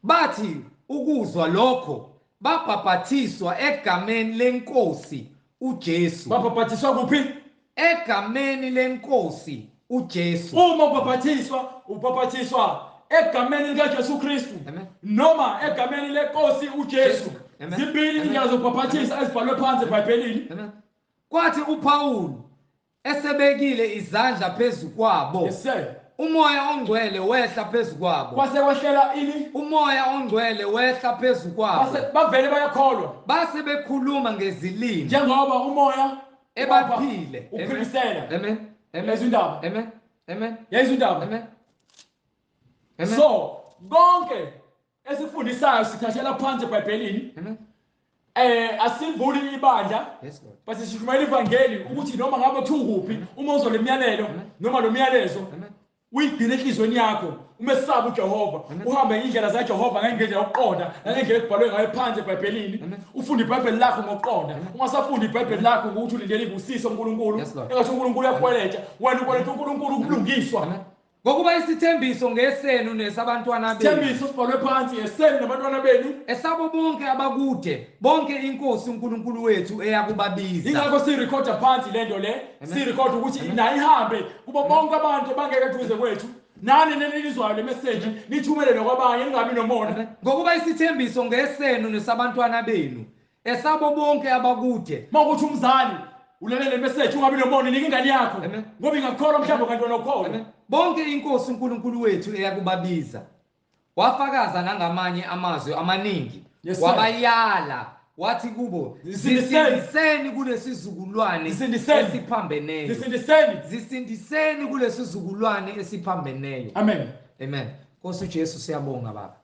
Bathi ukuzwa lokho babhaphathiswa egameni lenkosi uJesu. Babhaphathiswa kuphi? Egameni lenkosi uJesu. Uma ubhaphathiswa, ubhaphathiswa egameni likaJesu Kristu noma egameni lenkosi uJesu. Zimbili indlela zokubhaphathisa ezibhalwe phansi eBhayibhelini. Kwathi uPaul esebekile izandla phezu kwabo. Yes sir. Umoya ongcwele wehla phezu kwabo. Kwase kwehlela ini? Umoya ongcwele wehla phezu kwabo. Base bavele bayakholwa. Base bekhuluma ngezilimi. Njengoba umoya ebaphile uphilisela. Amen. Amen. Yezindaba. Amen. Amen. Yezindaba. Amen. Amen. So konke esifundisayo sithathela phansi eBhayibhelini. Amen. Asivuli ibandla. Yes Lord. Bese sishumayela ivangeli ukuthi noma ngabe kuthiwa kuphi uma uzwa lemiyalelo noma lo myalezo uyigcine enhliziyweni yakho, umesaba uJehova, uhambe indlela zaJehova ngendlela yokuqonda nangendlela ekubhalwe ngayo phansi eBhayibhelini. Ufunde iBhayibheli lakho ngokuqonda, ungasafundi iBhayibheli lakho ngokuthi ulindele ibusiso uNkulunkulu. Engathi uNkulunkulu uyakweleta, wena ukweleta uNkulunkulu ukubulungiswa. Ngokuba isithembiso ngesenu nesabantwana benu. Isithembiso sibhalwe phansi esenu nabantwana benu. Esabo bonke abakude, bonke inkosi uNkulunkulu wethu eyakubabiza. Ingakho sirekhoda phansi lento le, sirekhoda ukuthi nayo ihambe kubo bonke abantu abangeke eduze kwethu. Nani nenilizwayo le message nithumele nokwabanye, ningabi nomona. Ngokuba isithembiso ngesenu nesabantwana benu, esabo bonke abakude. Mawukuthi umzali ulalele le message ungabi nomona, nika ingane yakho ngoba ingakholwa mhlawumbe kanti wena ukholwa. Bonke inkosi uNkulunkulu wethu eyakubabiza. Wafakaza nangamanye amazwi amaningi. Yes, wabayala wathi kubo, zisindiseni kulesizukulwane esiphambeneyo. Zisindiseni. Zisindiseni kulesizukulwane esiphambeneyo. Amen. Amen. Nkosi uJesu siyabonga Baba.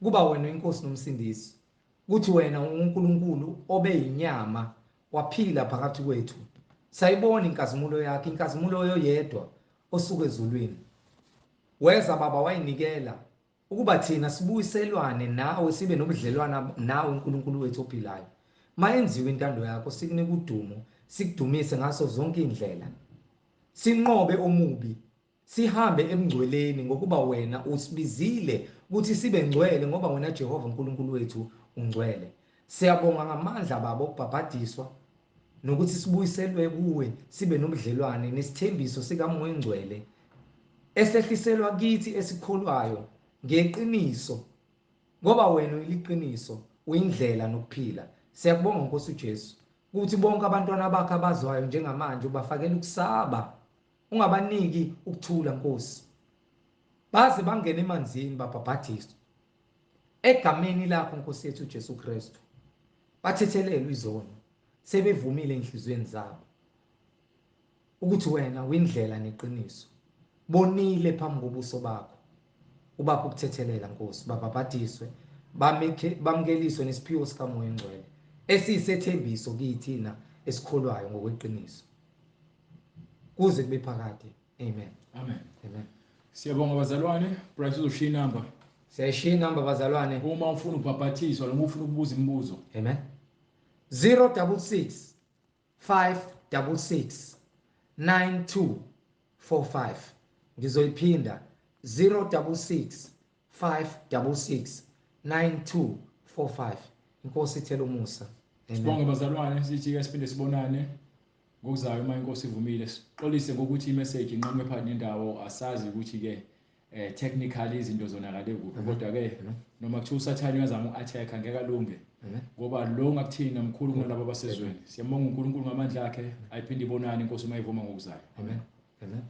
Kuba wena inkosi nomsindisi. Kuthi wena uNkulunkulu obe yinyama waphila phakathi kwethu. Sayibona inkazimulo yakhe, inkazimulo yoyedwa osuka ezulwini. Weza Baba wayinikela ukuba thina sibuyiselwane nawe, sibe nobudlelwana nawe uNkulunkulu wethu ophilayo. Mayenziwe intando yakho, sikunike udumo, sikudumise ngaso zonke indlela. Sinqobe omubi, sihambe emngcweleni ngokuba wena usibizile ukuthi sibe ngcwele ngoba wena Jehova uNkulunkulu wethu ungcwele. Siyabonga ngamandla Baba okubhabhadiswa nokuthi sibuyiselwe kuwe, sibe nobudlelwane nesithembiso sikaMoya oNgcwele esehliselwa kithi esikholwayo ngeqiniso, ngoba wena uyiliqiniso, uyindlela nokuphila. Siyakubonga Nkosi uJesu ukuthi bonke abantwana bakho abazwayo njengamanje ubafakele ukusaba, ungabaniki ukuthula Nkosi, baze bangene emanzini babhabhadiswe egameni lakho Nkosi yethu uJesu Kristu, bathethelelwe izono sebevumile enhliziyweni zabo ukuthi wena uyindlela neqiniso. Bonile phambi kobuso bakho, ubapha ukuthethelela Nkosi, babhabhadiswe, bamukeliswe nesiphiwo sikaMoya oNgcwele esiyisethembiso kithina esikholwayo ngokweqiniso kuze kube phakade. Amen. Amen. Amen. Siyabonga bazalwane. Bright uzoshiya inamba. Siyayishiya inamba bazalwane. Uma ufuna ukubhabhathiswa noma ufuna ukubuza imibuzo. Amen. 066 566 9245. Ngizoyiphinda 066 566 9245. Inkosi ithele umusa. Amen. Sibonge bazalwane, sithi ke siphinde sibonane ngokuzayo uma inkosi ivumile. Sixolise ngokuthi imessage inqamuke phakathi nendawo, asazi ukuthi ke technically izinto zonakale kuphi, kodwa ke noma kuthiwa uSathane uyazama uku-attack ngeke alunge, ngoba lo ngakuthina mkhulu kunalabo abasezweni. Siyabonga uNkulunkulu ngamandla akhe, ayiphinde ibonane inkosi uma ivuma ngokuzayo. Amen. Amen.